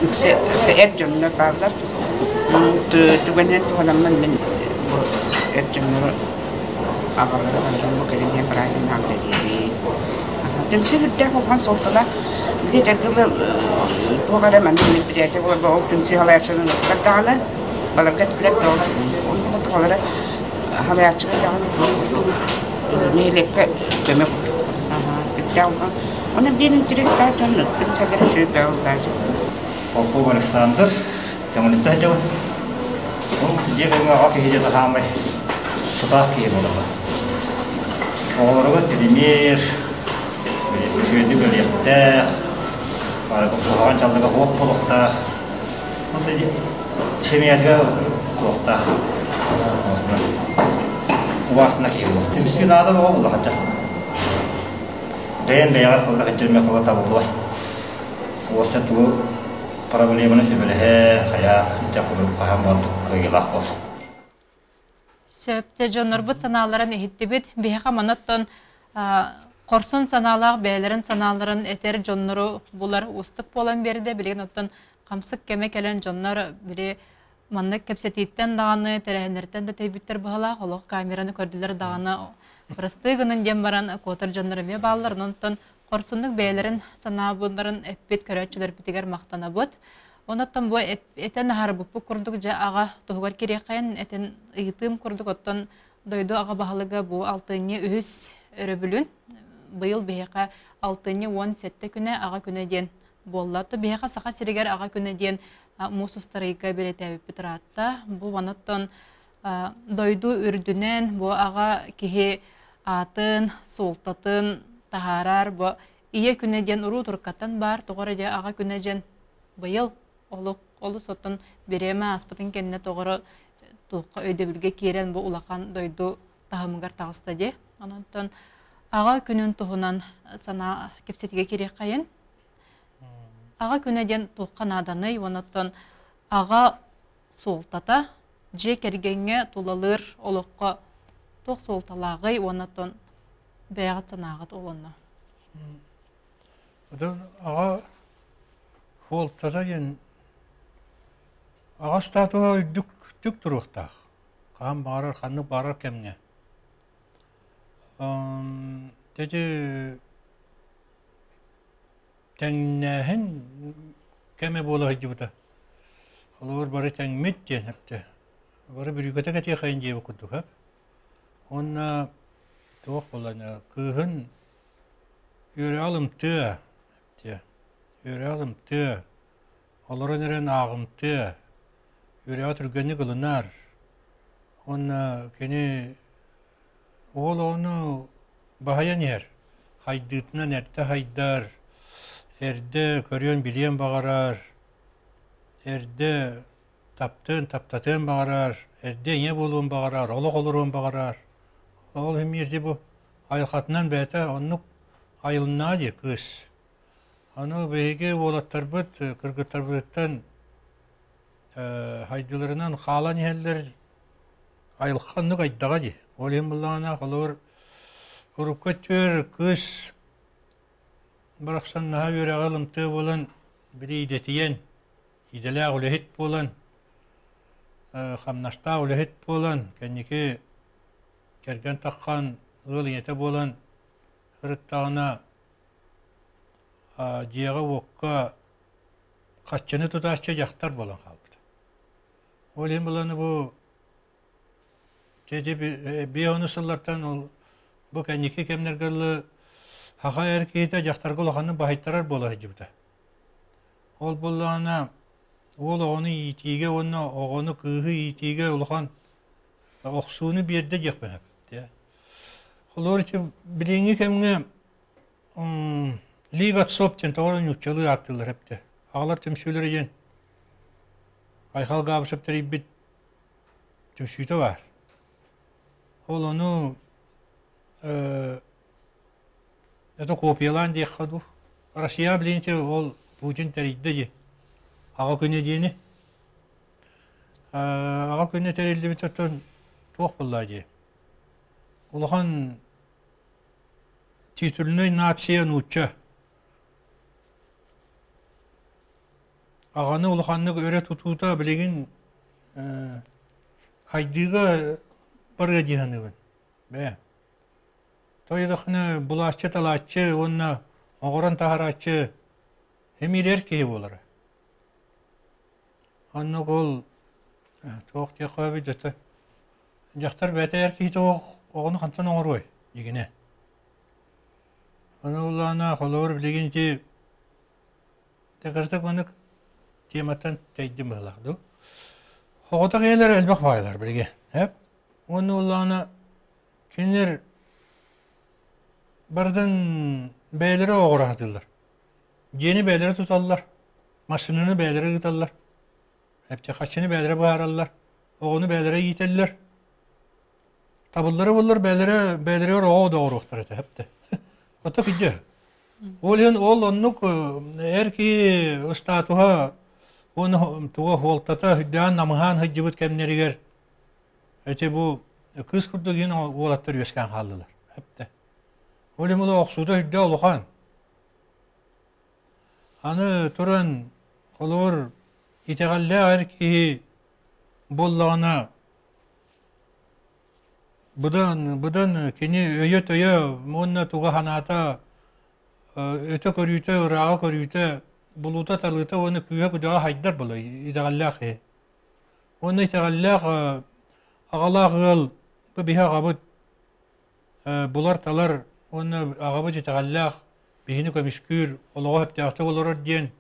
үксэ эр дьоннор бааллар. Түгэнинэн туһанаммын мин бу эр дьоннору аҕалары барытын бу кэлин иһэн бырааһынньык үлэлиибин. Түмсүү үрдээх улахан суолталаах. Били этэргэ туох эрэ маннык мероприятие буолар ол түмсүү салайааччыларын ыттар даҕаны, баларга эттилэр да ол оннук салайааччыга даҕаны нэһилиэккэ көмө курдук. Үрдээх улахан. Оны биир интэриэстээх дьон түмсэллэрэ үчүгэй бөҕө Попов Александр, Төҥүлүттэ сылдьабын. Ол дьиэ кэргэҥҥэ аҕа киһи дьэ саамай тутаах киһи буолар. Оҕолоругар премьер, үчүгэйдик үлэлиэхтээх, куһаҕан дьаллыга суох буолуохтаах. Семьятыгар туохтаах. Убаастана киһи буолуох. Түмсүү наада оҕо буллахачча. Бэйэм бэйэҕэр холбох иччэрмэ хола табыллыбат. Уоса тугу проблеманы сөбүлэһэ, хайа дьэ хаһан бардык кыайыылаах бол. Сөп, дьэ дьоннорбут санааларын иһиттибит. Биһиэхэ манаттан хорсун санаалаах бэйэлэрин санааларын этэр дьоннору булар уустук буолан биэрдэ. Билигин оттон хамсык кэмэ кэлэн дьоннор били маннык кэпсэтииттэн даҕаны, тэрээһиннэртэн да тэйбиттэр быһалаах, олох камераны көрдүлэр даҕаны бырастыы гынын диэн баран куотар дьоннор эмиэ бааллар. Онон хорсуннук бэйэлэрин санаабыларын эппит көрөөччүлэрбитигэр махтанабыт. Онон бу этэн аһарбыппыт курдук дьэ аҕа туһугар кириэххэйэн этэн ыйытыым курдук оттон дойду аҕа баһылыга бу алтынньы үһүс өрөбүлүн быйыл биһиэхэ алтынньы 17 күнэ аҕа күнэ диэн буолла. То биһиэхэ Саха сиригэр аҕа күнэ диэн муус устарыйга бэлиэтээбиппит ыраатта. Бу оноттон дойду үрдүнэн бу аҕа киһи аатын, суолтатын таһаарар бу ийэ күнэ диэн уруу туркаттан баар тоҕо эрэ дьэ аҕа күнэ диэн быйыл олук олус оттон бириэмэ ааспытын кэннэ тоҕоро туохха өйдөбүлгэ киирэн бу улахан дойду таһымыгар таҕыста дии. Онон аҕа күнүн туһунан санаа кэпсэтигэ кириэххэйин. Аҕа күнэ диэн туохха нааданый уонна аҕа суолтата дьиэ кэргэҥҥэ тулалыыр олоххо туох суолталааҕый уонна бэйэҕит санааҕыт олонно? Аҕа суолтата диэн аҕа статуһа үрдүк туруохтаах. Хаһан баҕарар, ханнык баҕарар кэмҥэ. Ити тэҥнээһин кэмэ буола сылдьыбыта. Холобур, бары тэҥмит диэн эптэ. Бары бүрүүкэтэ кэтиэхэйин диэбит курдук сөп. Уонна туох буолла кыыһын үөрэҕи ылымтыа эптиэ. Үөрэҕи ылымтыа, олорон эрэн ааҕымтыа, үөрэҕи түргэнник ылынар. Уонна кини Уол оҕону баһыйан иһэр, хайдыытынан эрдэ хайдар, эрдэ көрүөн-билиэн баҕарар, эрдэ таптыан, таптатыан баҕарар, эрдэ ийэ буолуон баҕарар, олох олоруон баҕарар. Ол иһин биирдэ бу айылҕатынан бэйэтэ оннук айылыннаҕа дии кыыс. Аны биһиги уолаттарбыт кыргыттарбытыттан хайдыыларынан хаалан иһэллэр айылҕа оннук айдаҕа дии. Ол иһин буоллаҕына, холобур, урукку өттүгэр кыыс барахсан наһаа үөрэҕи ылымтыа буолан, били идэтийэн, идэлээх үлэһит буолан, хамнастаах үлэһит буолан, кэнники кэргэн таххан, ыал ийэтэ буолан сырыттаҕына, дьиэҕэ-уокка хаччыны тутааччы дьахтар буолан хаалбыта. Ол иһин быланы бу биэ сыллартан ол бу кэнники кэмнэргэ ылы саха эр киһитэ дьахтарга улаханнык баһыйтарар буола сылдьыбыта. Ол буоллаҕына уол оҕону иитиигэ уонна оҕону кыыһы иитиигэ улахан Охсууну биэрдэ диэхпин сөп. Холобур, ити билиҥҥи кэмҥэ Лига отцов диэн тоҕо эрэ нууччалыы ааттыыллар эбитэ. Аҕалар түмсүүлэрэ диэн Айхал Габышев тэрийбит түмсүүтэ баар. Ол ону это копиялаан диэххэ дуу. Россия билиҥҥи ол Путин тэрийдэ дии. Аҕа күнэ диэни. Аҕа күнэ тэриллибит оттон туох буолла дии. Улахан титульнай нация нуучча. Аҕаны улаханнык өрө тутуута билигин хайдыыга барыа дии саныыбын. Бээ. Тойдохуна булааччы-талааччы уонна оҕорон таһарааччы эмиирэр киһи буолара. Оннук ол туох диэххэ эбит это дьахтар бэйэтэ эр киһитэ оҕону хантан оҥоруой дьигинэ. Ону улаана холобур билигин ити кырдьык маннык тематтан тэйдим быһыылаах дуу. Оҕотох ийэлэр элбэх баайалар билигин. Эп. Уонна улаана кинилэр барытын бэйэлэрэ оҕоро сатыыллар. Дьиэни бэйэлэрэ туталлар, массыынаны бэйэлэрэ ыыталлар, эптехаччыны бэйэлэрэ быһаараллар, оҕону бэйэлэрэ иитэллэр. Табыллара буоллар бэйэлэрэ бэйэлэригэр оҕо доҕоруохтар этэ эптэ. Ото кыдьа. Ол иһин ол оннук эр киһи статуһа уонна туга хуолтата үрдээн намыһаан сылдьыбыт кэмнэригэр эти бу кыыс курдук иһин уолаттар үөскээн хааллылар. Эптэ. Ол иһин ол охсуута үрдэ улахан. Аны туран, холобур, итэҕэллээх эр киһи буоллаҕына, быдан, быдан кини өйө-төйө уонна туга санаата, өтө көрүүтэ, ырааҕа көрүүтэ, булуута-талыыта уонна күүһэ-күдэҕэ хайдар буолар итэҕэллээх киһи. Уонна итэҕэллээх аҕалаах ыал бу биһи аҕабыт булар-талар уонна аҕабыт итэҕэллээх биһини көмүскүүр, олоҕу сөптөөхтүк олорор диэн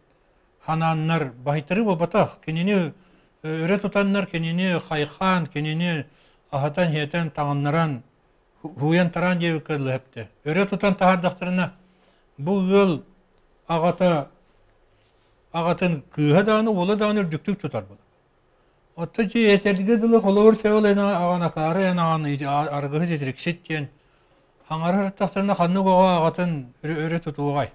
ханааннар баһыйтарыы буолбатах. Кинини өрө тутаннар, кинини хайхаан, кинини аһатан-сиэтэн, таҥыннаран, һууйан-тараан диэбиккэ дылы сөптө. Өрө тутан таһаардахтарына, бу ыал аҕата аҕатын кыыһа даҕаны, уола даҕаны үрдүктүк тутар буолар. Оттон дьиэ этэргэ дылы холобур сөҕөл эн аҕан акаары эн аҕан аргыһыт итириксит диэн хаҥара сыттахтарына ханнык оҕо аҕатын өрө тутуоҕай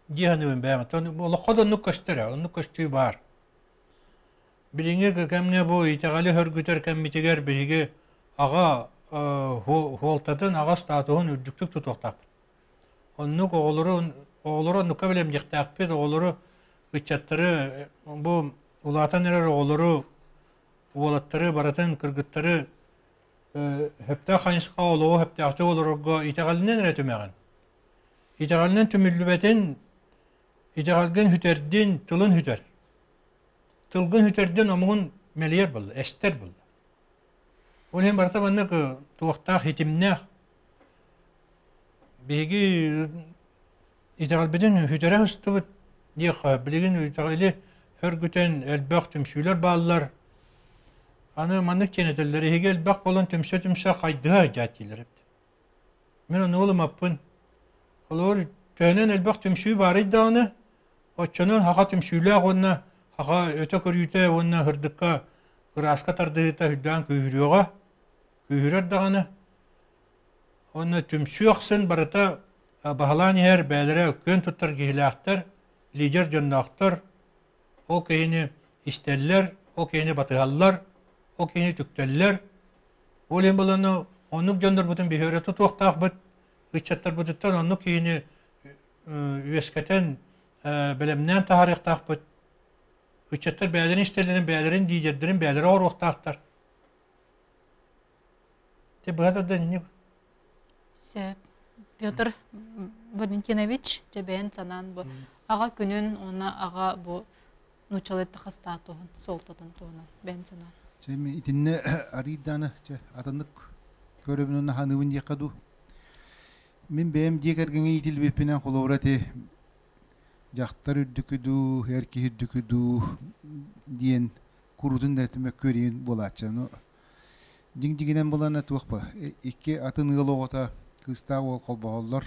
дии саныыбын бэйэм. Оттон олоххо да оннук көстөр ээ, оннук көстүү баар. Билиҥҥи кэмҥэ бу итэҕэли сөргүтэр кэммитигэр биһиги аҕа хуолтатын, аҕа статуһун үрдүктүк тутуохтаахпыт. Оннук оҕолору оҕолору оннукка бэлэмниэхтээхпит, оҕолору ыччаттары бу улаатан эрэр оҕолору, уолаттары барытын кыргыттары сөптөөх хайысха олоҕу сөптөөхтүк олорорго итэҕэлинэн эрэ түмэҕин. Итэҕэлинэн түмүллүбэтин, итэҕэлгин сүтэрдин, тылын сүтэр. Тылгын сүтэрдин омугун мэлийэр буолла, эстэр буолла. Ол иһин барыта маннык туохтаах, хитимнээх Биһиги итэҕэлбитин сүтэрэ сыстыбыт диэххэ, билигин итэҕэли сөргүтэн элбэх түмсүүлэр бааллар. Аны маннык диэн этэллэр, эһиги элбэх буолан түмсэ-түмсэ хайдыһа сылдьаат дииллэр эбит. Мин ону ылымаппын. Холобур, төһөнөн элбэх түмсүү баарый даҕаны, оччонон саха түмсүүлээх уонна саха өтө көрүүтэ уонна сырдыкка, ырааска тардыһыыта үрдээн күүһүрүөҕэ, күүһүрэр даҕаны. Уонна түмсүү ахсын барыта баһылаан иһэр бэйэлэрэ күөн туттар киһилээхтэр, лидер дьонноохтор, ол киһини истэллэр, ол киһини батыһаллар, ол киһини түктэллэр. Ол иһин буланы оннук дьоннорбутун биһи өрө тутуохтаахпыт, ыччаттарбытыттан оннук киһини үөскэтэн, бэлэмнээн таһаарыахтаахпыт. Ыччаттар бэйэлэрин истэллэрин, бэйэлэрин лидердэрин бэйэлэрэ оҥоруохтаахтар. Ти быһа да инник. Сөп. Петр Валентинович, дьэ бэйэн санаан бу аҕа күнүн уонна аҕа бу нууччалыы статуһун, суолтатын туһунан бэйэн санаан. Чэ, итиннэ арыйдааны чэ атыннык көрөбүн уонна ханыыбын диэххэ дуу. Мин бэйэм дьиэ кэргэҥҥэ иитиллибиппинэн холобура ити дьахтар үрдүкү дуу, эр киһи үрдүкү дуу диэн куруутун да мөккүөрүйэн буолааччы. Ону Дьиҥ-дьиҥинэн булана туох ба икки атын ыал оҕото кыыстаах уол холбоһоллор,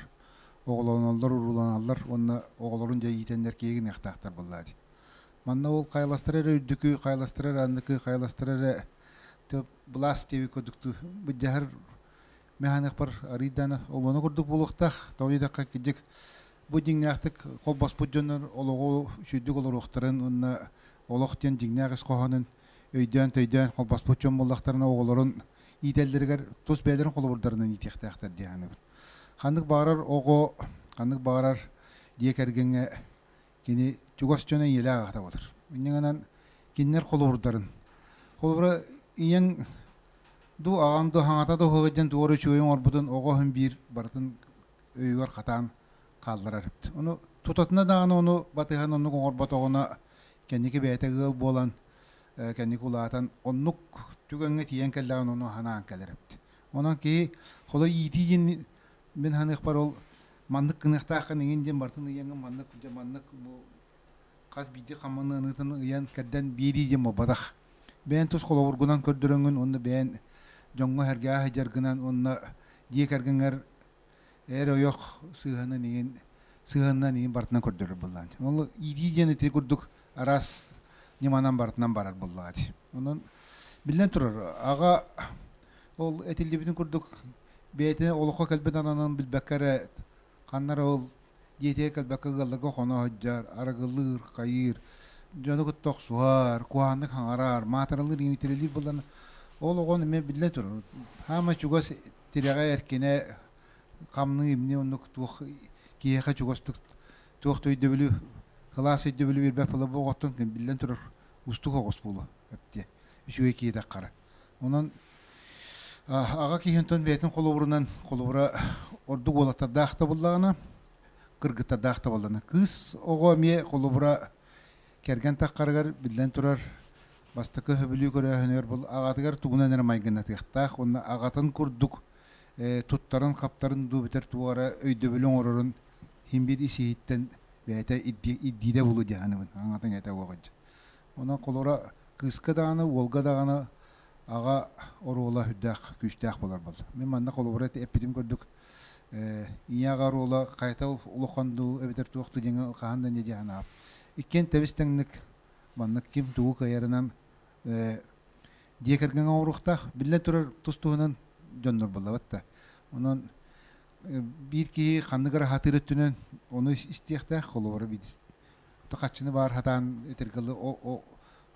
оҕолоноллор, урууланаллар уонна оҕолорун дьэ иитэннэр киһи гыныахтаахтар буоллаа дии. Манна ол хайаластара эрэ үрдүкү, хайаластара эрэ анныкы, хайаластара эрэ былаас диэбит курдук быдьаһар механикпар арыйдаана олуона курдук буолуохтаах. Тоҕо диэтэххэ, кырдьык бу дьиҥнээхтик холбоспут дьоннор олоҕу үчүгэйдик олоруохтарын уонна олох диэн дьиҥнээх ис хоһоонун өйдөөн-төйдөөн холбоспут дьон буоллахтарына оҕолорун иитэллэригэр тус бэйэлэрин холобурдарынан иитиэхтээхтэр дии саныыбын. Ханнык баҕарар оҕо, ханнык баҕарар дьиэ кэргэҥҥэ кини чугас дьоно ийэлээх аҕата буолар. Инньэ гынан кинилэр холобурдарын. Холобура ийэҥ дуу аҕаҥ дуу хаҥата да уһуга диэн тугу эрэ үчүгэй оҥорбутун оҕо иһин биир барытын өйүгэр хатаан хаалларар эбит. Ону тутатына даҕаны ону батыһан оннук оҥорботоҕуна кэнники бэйэтэ ыал буолан кэнники улаатан оннук түгэҥҥэ тиийэн кэллэҕинэ ону санаан кэлэр эбит. Онон киһи холор иитии диэн мин саныахпар ол маннык гыныахтааххын иҥин диэн барытын ыйаҥҥын маннык дьэ маннык бу хас биирдии хаманыанытын ыйан кэрдэн биэрии диэн буолбатах. Бэйэн тус холобургунан көрдөрөҥҥүн уонна бэйэн дьоҥҥо сэргээҕэ сылдьаргынан уонна дьиэ кэргэҥҥэр эр-ойох сыһыанын иҥин сыһыанынан иҥин барытынан көрдөрөр буоллаҕа дии. Ол иитии диэн ити курдук араас ньыманан барытынан барар буоллаҕа дии. Онон биллэн турар, аҕа ол этиллибитин курдук бэйэтин олоххо кэлбит ананын билбэккэ эрэ ханна эрэ ол дьиэтигэр кэлбэккэ ыалларга хоно сылдьар, арыгылыыр, хайыыр, дьону кытта охсуһар, куһаҕаннык хаҥарар, маатыралыыр, имитирэлиир буоллаҕына ол оҕону эмиэ биллэн турар, хаама чугас тирэҕэ эркинэ хамныы имни оннук туох киһиэхэ чугастык туох да өйдөбүлү кылаас өйдөбүлү биэрбэт буола бу оҕоттон биллэн турар уустук оҕус буолуо эптиэ үчүгэй киһи хара онон аҕа киһи онтон бэйэтин холобурунан холобура ордук уолаттардаах да буоллаҕына кыргыттардаах да буоллаҕына кыыс оҕо эмиэ холобура кэргэн таххарыгар биллэн турар бастакы сөбүлүү көрөөһүнүгэр бұл аҕатыгар тугунан эрэ майгыннатыахтаах уонна аҕатын курдук туттарын-хаптарын дуу бүтэр туох эрэ өйдөбүлү оҥорорун иһин биир ис-иһиттэн бэйэтэ ирдиирэ буолуо дии саныыбын аҥатын этэ уоҕа Онон холобура кыыска даҕаны, уолга даҕаны аҕа оруола сүрдээх күүстээх буолар буолла. Мин манна холобура эппитим курдук ийэ аҕа оруола хайата улахан дуу эбэтэр туох дуу диэҥҥэ хаһан да инньэ дии санаабыт. Иккиэн тэбис-тэҥник маннык ким тугу кыайарынан дьиэ кэргэҥҥэ оҥоруохтаах. Биллэн турар, тус-туһунан дьоннор буоллабыт да. Онон биир киһи ханнык эрэ сатыыр өттүнэн ону истиэхтээх, холобура хаччыны баар сатаан этэргэ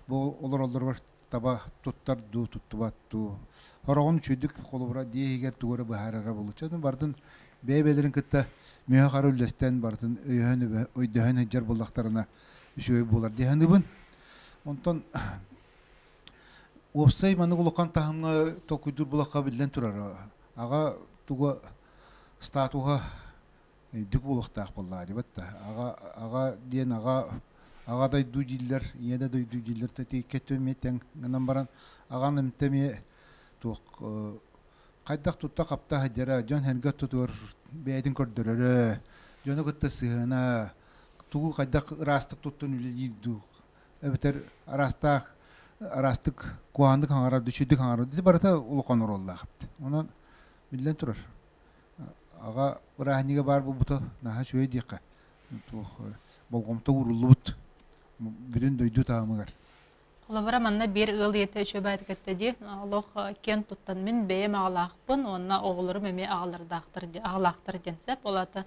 бу олороллоругар таба туттар дуу, туттубат дуу. Хороҕун үчүгдүк холобура дьиэ иһигэр тугу эрэ быһаарара буолучча. Барытын бэйэ-бэйэлэрин кытта мүөһэ-хара үллэстэн барытын өйөһөн өйдөһөн сылдьар буоллахтарына үчүгэй буолар дии саныыбын. Онтон уопсай маннык улахан таһымҥа толкуйдуур буоллахха биллэн турар. Аҕа туга статуһа үрдүк буолуохтаах буоллаҕа дии да. Аҕа аҕа диэн аҕа аҕа дойду дииллэр, ийэ да дойду дииллэр тэтииккэ эмиэ тэҥ гынан баран аҕан эмтэ эмиэ туох хайдах тутта-хапта сылдьара, дьон-сэргэ ортотугар бэйэтин көрдөрөрө, дьону кытта сыһыана, тугу хайдах ыраастык туттан үлэлиир дуу, эбэтэр араастаах араастык куһаҕаннык хаҥарар, үчүгэйдик хаҥарар ити барыта улахан оруоллаах эбит. Онон биллэн турар, аҕа бырааһынньыга баар буолбута наһаа үчүгэй диэххэ. Туох болҕомто ууруллубут бүтүн дойду таһымыгар. Холобура, манна биир ыал ийэтэ үчүгэй кэттэ дии. Олох киэн туттан мин бэйэм аҕалаахпын уонна оҕолорум эмиэ аҕалардаахтар аҕалаахтар диэн сөп. Ол аата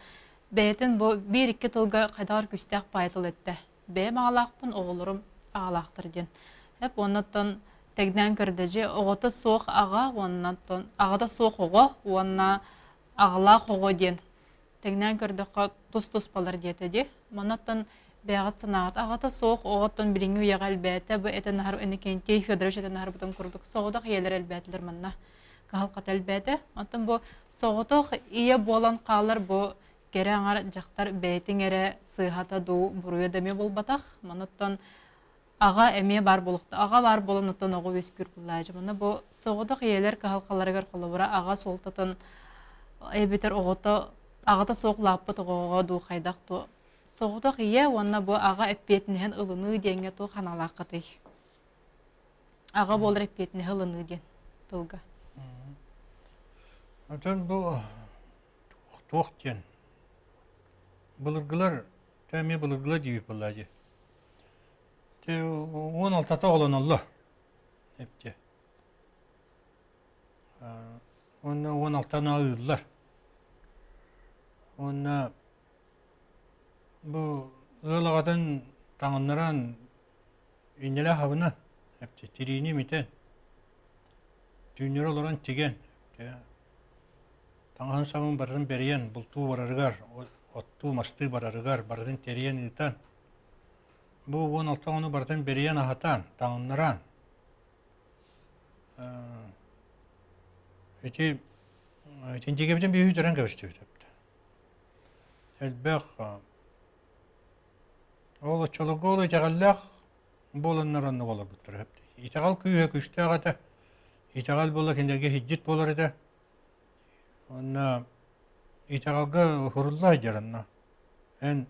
бэйэтин бу биир-икки тылга хайдаҕар күүстээх паайа тыл эттэ. Бэйэм аҕалаахпын, оҕолорум аҕалаахтар диэн. Эп уоннаттан тэгнээн көрдөдьи оҕото суох аҕа уоннаттан аҕата суох оҕо уонна аҕалаах оҕо диэн тэҥнээн көрдөххө тус-туспалар диэтэ дии. Манаттан бэйэҕит санааҕыт аҕата суох оҕоттон билиҥҥи үйэҕэ элбээтэ бу этэн аһар Иннокентий Федорович этэн аһарбытын курдук соҕотох ийэлэр элбээтилэр манна кыһалҕата элбээтэ. Оттон бу соҕотох ийэ буолан хаалар бу кэрэ аҥар дьахтар бэйэтиҥ эрэ сыыһата дуу буруйа да эмиэ буолбатах. Манаттан аҕа эмиэ баар буолуохта. Аҕа баар буолан оттон оҕо үөскүүр буоллаачы. Манна бу соҕотох ийэлэр кыһалҕаларыгар холобура аҕа суолтатын эбэтэр оҕото аҕата суох улааппыт оҕоҕо дуу хайдах дуу соҕотох ийэ уонна бу аҕа эппиэтинэһин ылыныы диэҥҥэ туох аналааххытый? Аҕа буолар эппиэтинэһи ылыныы диэн тылга. Отон бу туох диэн былыргылар эмиэ былыргылар диибит буоллаа дии. Те 16-та оҕолоноллор эптэ. Уонна 16-ны аһыыллар. Уонна бу ыал аҕатын таҥыннаран иннэлээх абынан тириини имитэн түүннэри олорон тигэн таҥаһын сабын барытын бэрийэн бултуу барарыгар оттуу мастыы барарыгар барытын тэрийэн ыытан бу 16 оҕону барытын бэрийэн аһатан таҥыннаран ити итинтигэбитин биһи бүтэрэн кэбистибит элбэх Ол оччолорго ол итэҕэллээх буоланнар оннук олорбуттара. Итэҕэл күүһэ күүстээх этэ. Итэҕэл буола кинилэргэ сидьит буолар этэ. Уонна итэҕэлгэ уһурулла сылдьар онно. Эн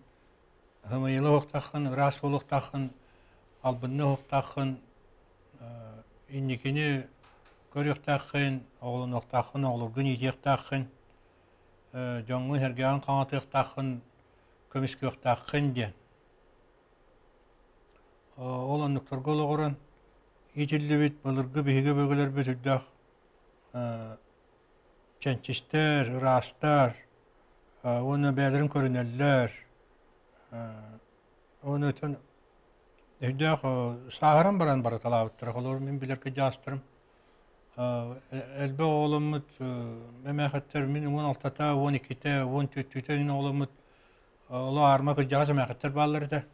һымыйыла уһуктааххын, ыраас буолуохтааххын, албынна уһуктааххын, инникини көрүөхтээххин, оҕолонуохтааххын, оҕолоргун иитиэхтээххин, дьоҥҥун-сэргэҕин хаҥатыахтааххын, көмүскүөхтээххин диэн. Ол оннуктарга олоҕуран иитиллибит былыргы биһиги өбүгэлэрбит үрдээх чэнчистэр, ыраастар уонна бэйэлэрин көрүнэллэр. Уонна өтөн өйдөөх сааһыран баран барыталаабыттара. Холобур, мин билэр кырдьаҕастарым элбэх оҕоломмут эмээхиттэр мин 16-та, 12-тэ, 14-тэ иһин оҕоломмут оло аарма кырдьаҕас эмээхиттэр бааллар этэ.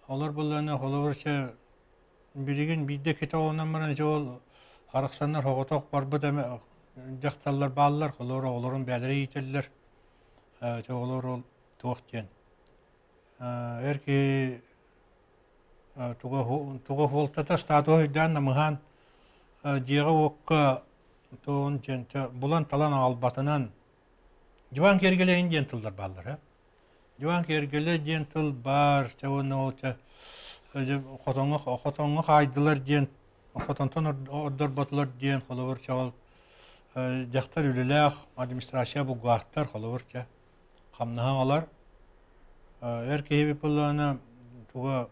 Олор буллаҕына холобур чэ билигин биирдэ иккитэ оҕолонон баран ити ол арахсаннар соҕотох барбыт эмэ дьахталлар бааллар, холобур оҕолорун бэйэлэрэ иитэллэр. Ити оҕолор ол туох диэн эр киһи туга суолтата статуһа өйдөөн намыһаан дьиэҕэ-уокка тугун диэн булан-талан аҕалбатынан дьыбаан киэргэлэһин диэн тыллар бааллар. Дьыбаан киэргэлэ диэн тыл баар, чэ уонна ол чэ хотоҥҥо хотоҥҥо хаайдылар диэн хотонтон ордорботулар диэн холобур чэ ол дьахтар үлэлээх администрация булгуахтар холобур чэ хамнаһа аҕалар. Эр киһи буоллаҕына туга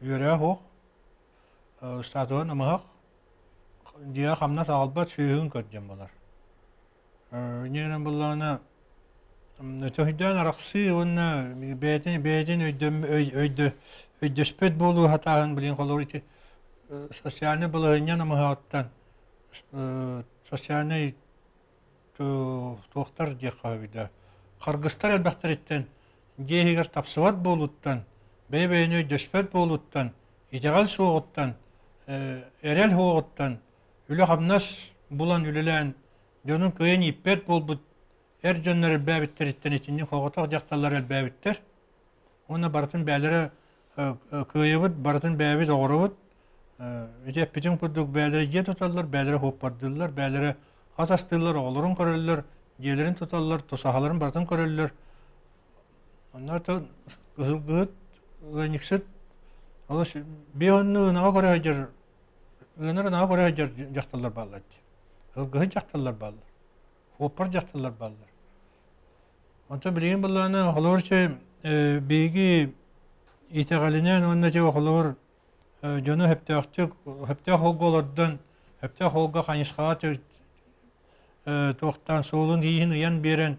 үөрээ суох, статуһа намыһах, дьиэҕэ хамнас аҕалбат сүөһүгүн көр диэн буолар. Инньэ буоллаҕына төһүйдээн арахсыы уонна бэйэтин бэйэтин өйдө өйдөспөт буолуу сатааһын билин холобур ити социальнай балаһыанньа намыһаҕыттан социальнай туохтар диэххэ сөбүй да харгыстар элбэхтэриттэн дьиэ иһигэр тапсыбат буолууттан бэйэ-бэйэни өйдөспөт буолууттан итэҕэл суоҕуттан эрэл суоҕуттан үлэ-хамнас булан үлэлээн дьонун кыайан ииппэт буолбут эр дьоннор элбээбиттэриттэн итинник соҕотох дьахталлар элбээбиттэр уонна барытын бэйэлэрэ кыайабыт барытын бэйэбит оҕоробут ити эппитим курдук бэйэлэрэ дьиэ туталлар бэйэлэрэ хуоппардыыллар бэйэлэрэ ас астыыллар оҕолорун көрөллөр дьиэлэрин туталлар тусаһаларын барытын көрөллөр онно кыһылгыһыт ыанньыксыт олус биэ онну ынаҕа көрө сылдьар ыанар ынаҕа көрө сылдьар дьахталлар бааллар дии ылгыһыт дьахталлар бааллар хуоппар дьахталлар бааллар Онтон билигин былаана холобур чэ биһиги итэҕэлинэн уонна дьэ холобур дьону сөптөөхтүк сөптөөх уолга олордон сөптөөх уолга хайысхаҕа туохтаан суолун ииһин ыйан биэрэн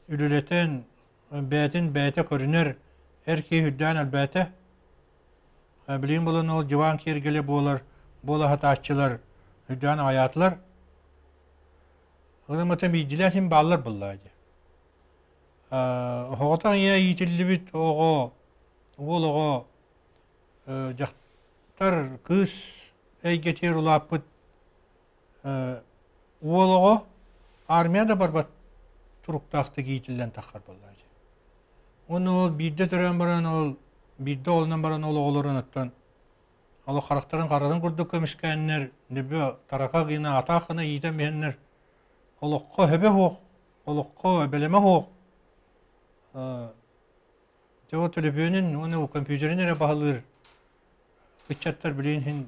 үлэлэтэн бэйэтин бэйэтэ көрүнэр эр киһи үрдээн элбээтэ. Билигин булан ол дьыбаан киэргэлэ буолар буола сатааччылар үрдээн аҕайаатылар. Ылыммыта биирдилээн син бааллар буоллаҕа дии. Оҕотох ийэ иитиллибит оҕо, уол оҕо дьахтар, кыыс эйгэтигэр улааппыт уол оҕо армия да барбат туруктаахтык иитиллэн таххар буоллаҕа дии. Уонна ол биирдэ төрөөн баран ол биирдэ оҕолонон баран ол оҕолорун оттон Олох харахтарын харатын курдук көмүскээннэр, нөбүө тарака гына атаах гына иитэн биһэннэр олоххо өбө суох, олоххо бэлэмэ суох дьэ ол төлөпүөнүн уонна компьютерин эрэ баһылыыр ыччаттар билигин иһин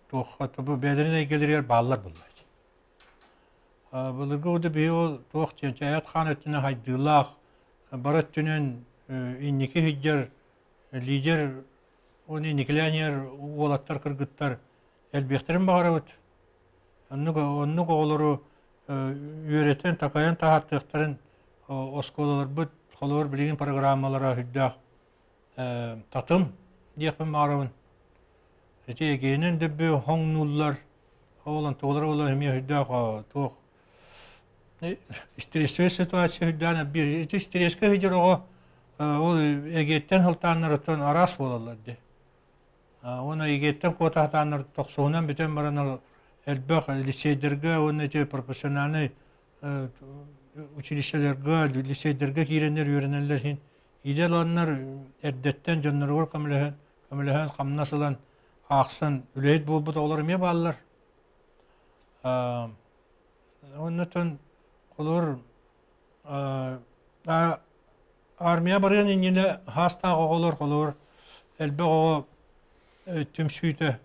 туохха бу бэйэлэрин эйгэлэригэр бааллар буоллааччы. Былыргы урда биһи ол туох диэн эт хаан өттүнэн хайдыылаах, бары өттүнэн инники сылдьар лидер уонна инникилээн уолаттар, кыргыттар элбиэхтэрин баҕарабыт. Оннук, оннук оҕолору үөрэтэн, такайан таһаартыахтарын оскуолаларбыт холобур билигин программалара сүрдээх татым диэхпин баҕарабын. Ити эгиэнэн дөббү хоҥнууллар, ол онтугулара буолан эмиэ сүрдээх туох стрессовая ситуация сүрдээн биир ити стресскэ сылдьар оҕо ол эгиэттэн сылтааннарыттан араас буолаллар дии. Уонна эгиэттэн куота сатааннар тохсуһунан бүтэн баран элбэх лицейдэргэ уонна ити профессиональнай училищеларга, лицейдэргэ киирэннэр үөрэнэллэр иһин идэ ыланнар эрдэттэн дьонноругар көмөлөһөн, көмөлөһөн хамнас ылан аахсан үлэһит буолбут оҕолор эмиэ бааллар. Оннотон холобур армия барыан иннинэ хаастаах оҕолор холобур элбэх оҕо түмсүүтэ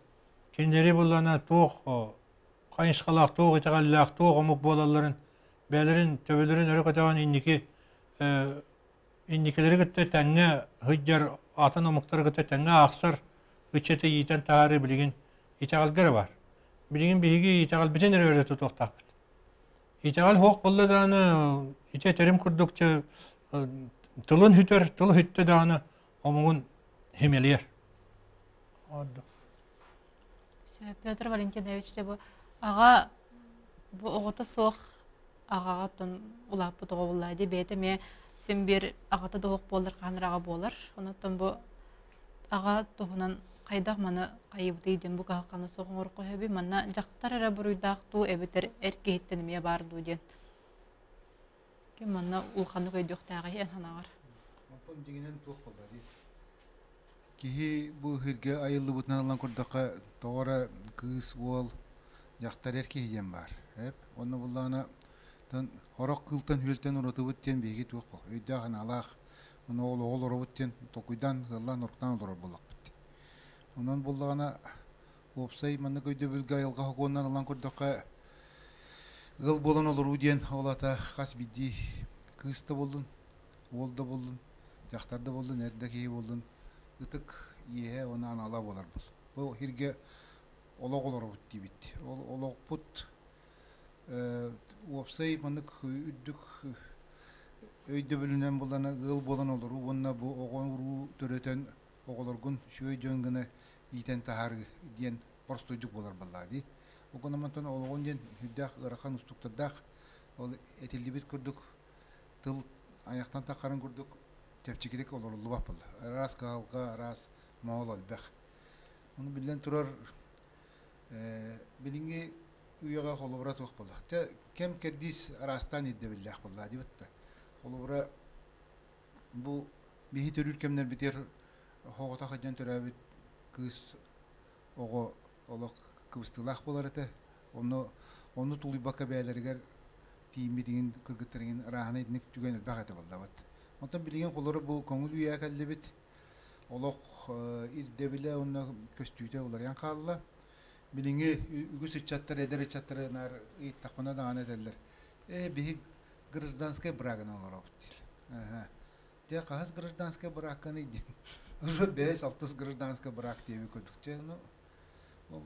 кинилэри буллана туох хайысхалаах, туох итэҕэллээх, туох омук буолалларын бэйэлэрин төбөлөрүн өрө көтөҕөн инники инникилэри кытта тэҥҥэ сылдьар, атын омуктары кытта тэҥҥэ аахсар ыччаты иитэн таһаарыы билигин итэҕэлгэ эрэ баар. Билигин биһиги итэҕэлбитин эрэ өрө тутуохтаахпыт. Итэҕэл суох буолла даҕаны ити этэрим курдук тылын сүтэр, тыл сүттэ даҕаны омугун химэлиэр. Петр Валентинович бу аҕа бу оҕото суох аҕаҕа оттон улааппыт оҕо буоллаа дии бэйэтэ эмиэ син биир аҕата да суох буоллар хаһан эрэ аҕа буолар. Онон бу аҕа туһунан хайдах маны хайыбытый диэн бу кыһалҕаны суох оҥоруохха сөбүй? Манна дьахтар эрэ буруйдаах дуу эбэтэр эр киһиттэн эмиэ баар дуу диэн. Ким манна улаханнык өйдүөхтээҕий эн санааҕар? Онтон дьиҥинэн туох буолла дии? Киһи бу ыһыырга айыллыбытынан ылан көрдөххө, тоҕо эрэ кыыс, уол, дьахтар эр киһи диэн баар. Эп онно буллаҕына тан сорох кыылтан-үөлтэн уратыбыт диэн биһиги туох өйдөөх-санаалаах ону олоҕу олоробут диэн толкуйдаан, ыаллаан, оруктаан олорор буоллахпыт. Онон буллаҕына уопсай маннык өйдөбүлгэ айылҕа сокуонунан ылан көрдөххө, ыал буолан олоруу диэн ол аата хас биирдии кыыс да буоллун, уол да буоллун, дьахтар да буоллун, эр да киһи буоллун, ытык иэһэ уонна анала буоларбыт. Бу сиргэ олох олоробут диибит. Ол олохпут уопсай маннык үрдүк өйдөбүлүнэн булана ыал буолан олоруу уонна бу оҕо-уруу төрөтөн оҕолоргун үчүгэй дьон гына иитэн таһаарыы диэн боростуойдук буолар буоллаҕа дии. Ол гынан олоҕун диэн сүрдээх ыарахан устуктардаах ол этиллибит курдук тыл айахтан таххарын курдук чэпчэкитик олоруллубат буолла. Араас кыһалҕа, араас моһол элбэх. Ону биллэн турар, билиҥҥи үйэҕэ холобура туох буолла? Чэ, кэм кэрдиис араастаан ирдэбиллээх буолла диэбит да. Холобура, бу биһи төрүүр кэмнэрбитигэр хоҕото сылдьан төрөөбүт кыыс оҕо олох кыбыстыылаах буолар этэ. Онно онну тулуйбакка бэйэлэригэр тиийиммит иҥин кыргыттар иҥин арааһына итинник түгэн элбэх этэ буоллабыт. Онтон билигин холоро бу көҥүл үйэ кэллибит. Олох ирдэбилэ уонна көстүүтэ уларыйан хаалла. Билиҥҥи үгүс ыччаттар, эдэр ыччаттары наар ыйыттахпына даҕаны этэллэр. Ээ, биһи гражданскай брагынан олоробут дииллэр. Дьэ, хаһыс гражданскай бракканый диэн. Уже бэс алтыс гражданскай брак диэби курдук. Чэ, ну, ол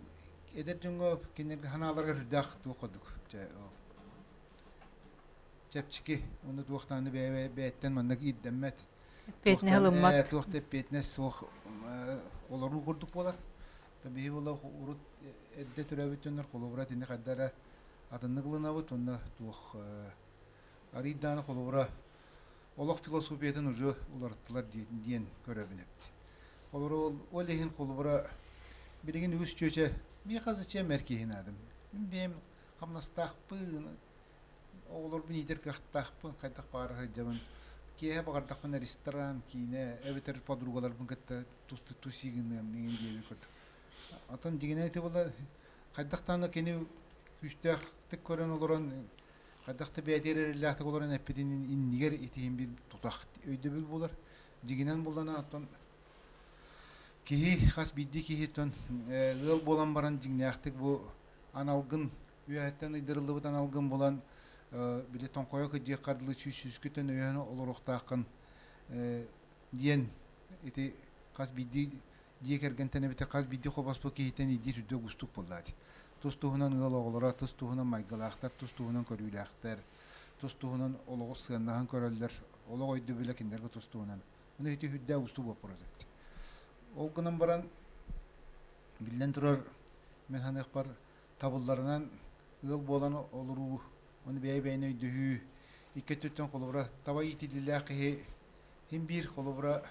эдэр дьоҥҥо кинилэргэ санааларыгар үрдээх туох курдук. Чэ, ол чэпчэки уонна туохтааны бэйэ бэйэттэн маннык ирдэммэт. Эппиэтинэһи ылыммат. Туох да эппиэтинэс суох олоруу курдук буолар. Биһи була урут эрдэ төрөөбүт дьоннор холобура итини хайда эрэ атыннык ылынабыт уонна туох арыйдааны холобура олох философиятын уже уларыттылар диэн көрөбүн эбит. Холобура ол, ол иһин холобура билигин үгүс чүөчэ миэхэ зачем эр киһи наадым? Мин бэйэм хамнастаахпын, оҕолорбун иитэр кыахтаахпын, хайдах баҕарар сылдьабын. Киэһэ баҕардахпына ресторан, киинэ эбэтэр подругаларбын кытта тус гыныам диэн диэбит курдук. Атын дьиҥинэн ити буолла хайдах даҕаны кини күүстээхтик көрөн олорон хайдах да бэйэтигэр эрэллээхтик олорон эппитин иннигэр итиһин биир тутах өйдөбүл буолар. Дьиҥинэн буллана оттон Киһи хас биирдии киһиттэн ыал буолан баран дьиҥнээхтик бу аналгын үөһэттэн ыйдарыллыбыт аналгын булан били тоҥхойо кыдьыаххар дылы сүүс сүүскүттэн өйөөн олоруохтааххын диэн ити хас биирдии дьиэ кэргэнтэн эбэтэр хас биирдии хобоспут киһиттэн ирдиир үрдүк уустук буоллаат. Тус-туһунан ыал оҕолоро, тус-туһунан майгылаахтар, тус-туһунан көрүүлээхтэр, тус-туһунан олоҕу сыаннаһан көрөллөр, олох өйдөбүлэ кинилэргэ тус-туһунан. Ону ити үрдээх уустук боппуруос эбит. Ол гынан баран, биллэн турар, мин саныахпар, табылларынан ыал буолан олоруу, ону бэйэ-бэйэни өйдөһүү, икки өттүттэн холобура таба иитиллиилээх киһи син биир холобура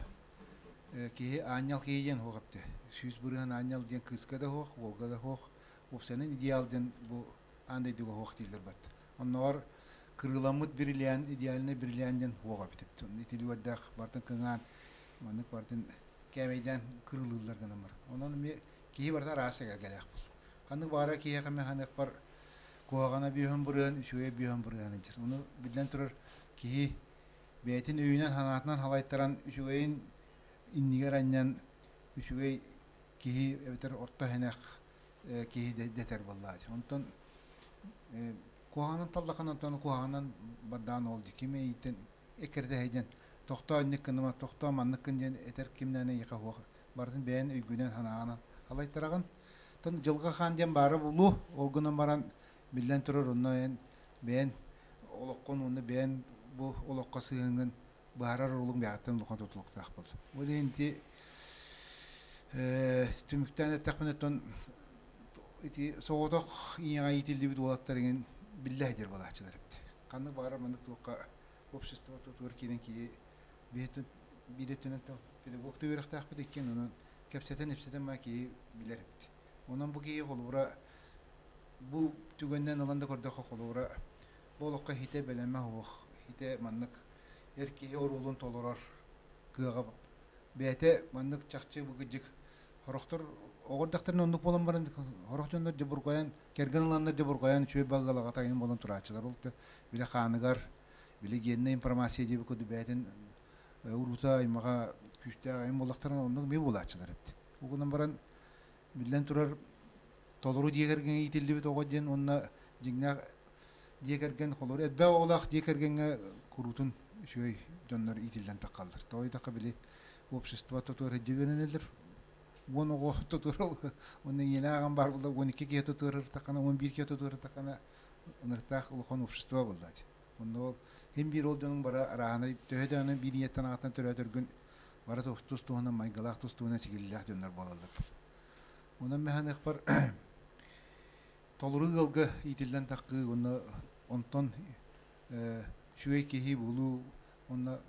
киһи аанньал киһи диэн суох эбитэ. 100% аанньал диэн кыыска да суох, уолга да суох. Уопсайынан идеал диэн бу аан дойдуга суох дииллэр бат. Оннооҕор кырыыламмыт бриллиант, идеальный бриллиант диэн суох эбит. Итилиэрдээх бартын кыҥаан, маннык бартын кээмэйдээн кырыылыыллар гынан бар. Онон эмиэ киһи барыта араас эгэлгэлээх буолла. Ханнык баҕарар киһиэхэ эмэ ханыахпар куһаҕана бүөһүн бырыһан, үчүгэйэ бүөһүн бырыһан дьэр. Ону биллэн турар киһи бэйэтин өйүнэн-санаатынан салайтаран үчүгэйин иннигэр анньан үчүгэй киһи эбэтэр орто сэнэх киһи дэтэр буоллаҕа. Онтон куһаҕанын таллахына онтон куһаҕанан бардаан ол ким эйиттэн эккирэтэ диэн тохтоо инник гыныма тохтоо маннык гын диэн этэр кимнээн эйиэхэ суох барытын бэйэн өйгүнэн санааҕынан халайтараҕын. Тон дьылҕа хаан диэн баара булуу ол гынан баран биллэн турар онно эн бэйэн олоххун уонна бэйэн бу олоххо сыһыаҥҥын быһаарар оруолуҥ бэйэҕиттэн улахан тутулуктаах буолла. Ол иһин ити түмүктээн эттэхпинэ оттон ити соҕотох ийэҕэ иитиллибит уолаттар иҥин биллэ сылдьар буолааччылар эбит. Ханнык баҕарар маннык туохха общество тутугар киирэн киһи биир өттүнэн педагог да үөрэхтээхпит иккиэн онон кэпсэтэн-ипсэтэн маа киһи билэр эбит. Онон бу киһи холобура бу түгэннэн ылан да көрдөххө холобура бу олоххо хитэ бэлэмэ суох, хитэ маннык эр киһи оруолун толорор кыаҕа бэйэтэ маннык чахчы бу кырдьык сорохтор оҕо эрдэхтэринэ оннук буолан баран сорох дьоннор дьобурҕайан кэргэн ыланнар дьобурҕайан үчүгэй багалаҕа айан буолан турааччылар ол били хааныгар били геннэй информация диэбит курдук бэйэтин уруута аймаҕа күүстээх айан буоллахтарына оннук эмиэ буолааччылар эбит. Ол гынан баран биллэн турар толору дьиэ кэргэҥҥэ иитиллибит оҕо диэн уонна дьиҥнээх дьиэ кэргэн холобур элбэх оҕолоох дьиэ кэргэҥҥэ куруутун үчүгэй дьоннор иитиллэн таххаллар. Тоҕо диэтэххэ били общество тутуор дьиэ үөрэнэллэр. 10 оҕо тутуор уонна ийэлээх аҕам баар буолла 12 киһи тутуорар 11 киһи тутуорар таххана ынырыктаах улахан общество буолла. Онно ол син биир ол дьонуҥ бары арааһынай төһө даҕаны биир ийэттэн аҕаттан төрөөтөргүн бары тус туһунан майгылаах тус туһунан сигилилээх дьоннор буолаллар. Онон механыахпар толору ыалга иитиллэн таххыы уонна онтон үчүгэй киһи буолуу уонна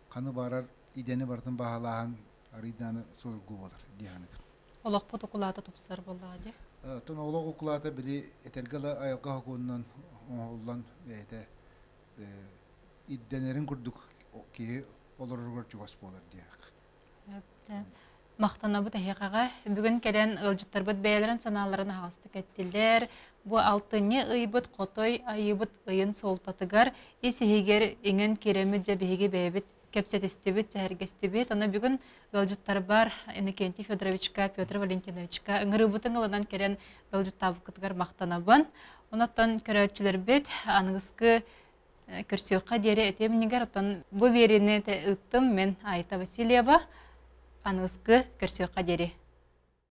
ханы баарар идэни барытын баһылааһын арыйдааны суругу буолар дии саныыбын. Олохпут укулаата тупсар буоллаҕа дии. Оттон олох укулаата били этэргэ ыла айылҕа сокуонунан оҥоһуллан бэйэтэ ирдэнэрин курдук киһи олороругар чугас буолар диэх. Махтанабыт эһиэхэҕэ. Бүгүн кэлэн ыалдьыттарбыт бэйэлэрин санааларын аһаҕастык эттилэр. Бу алтынньы ыйбыт хотой айыыбыт ыйын суолтатыгар ис-иһигэр иҥэн киирэммит дьэ биһиги бэйэбит кэпсэтистибит, сэһэргэстибит. Ону бүгүн ыалдьыттарбар Иннокентий Федоровичка, Петр Валентиновичка ыҥырыыбытын ылынан кэлэн ыалдьыттаабыккытыгар махтанабын. Онон көрөөччүлэрбит аныгыскы көрсүөххэ диэри этиэм иннигэр оттон бу биэриини ыыттым мин Айта Васильева аныгыскы көрсүөххэ диэри.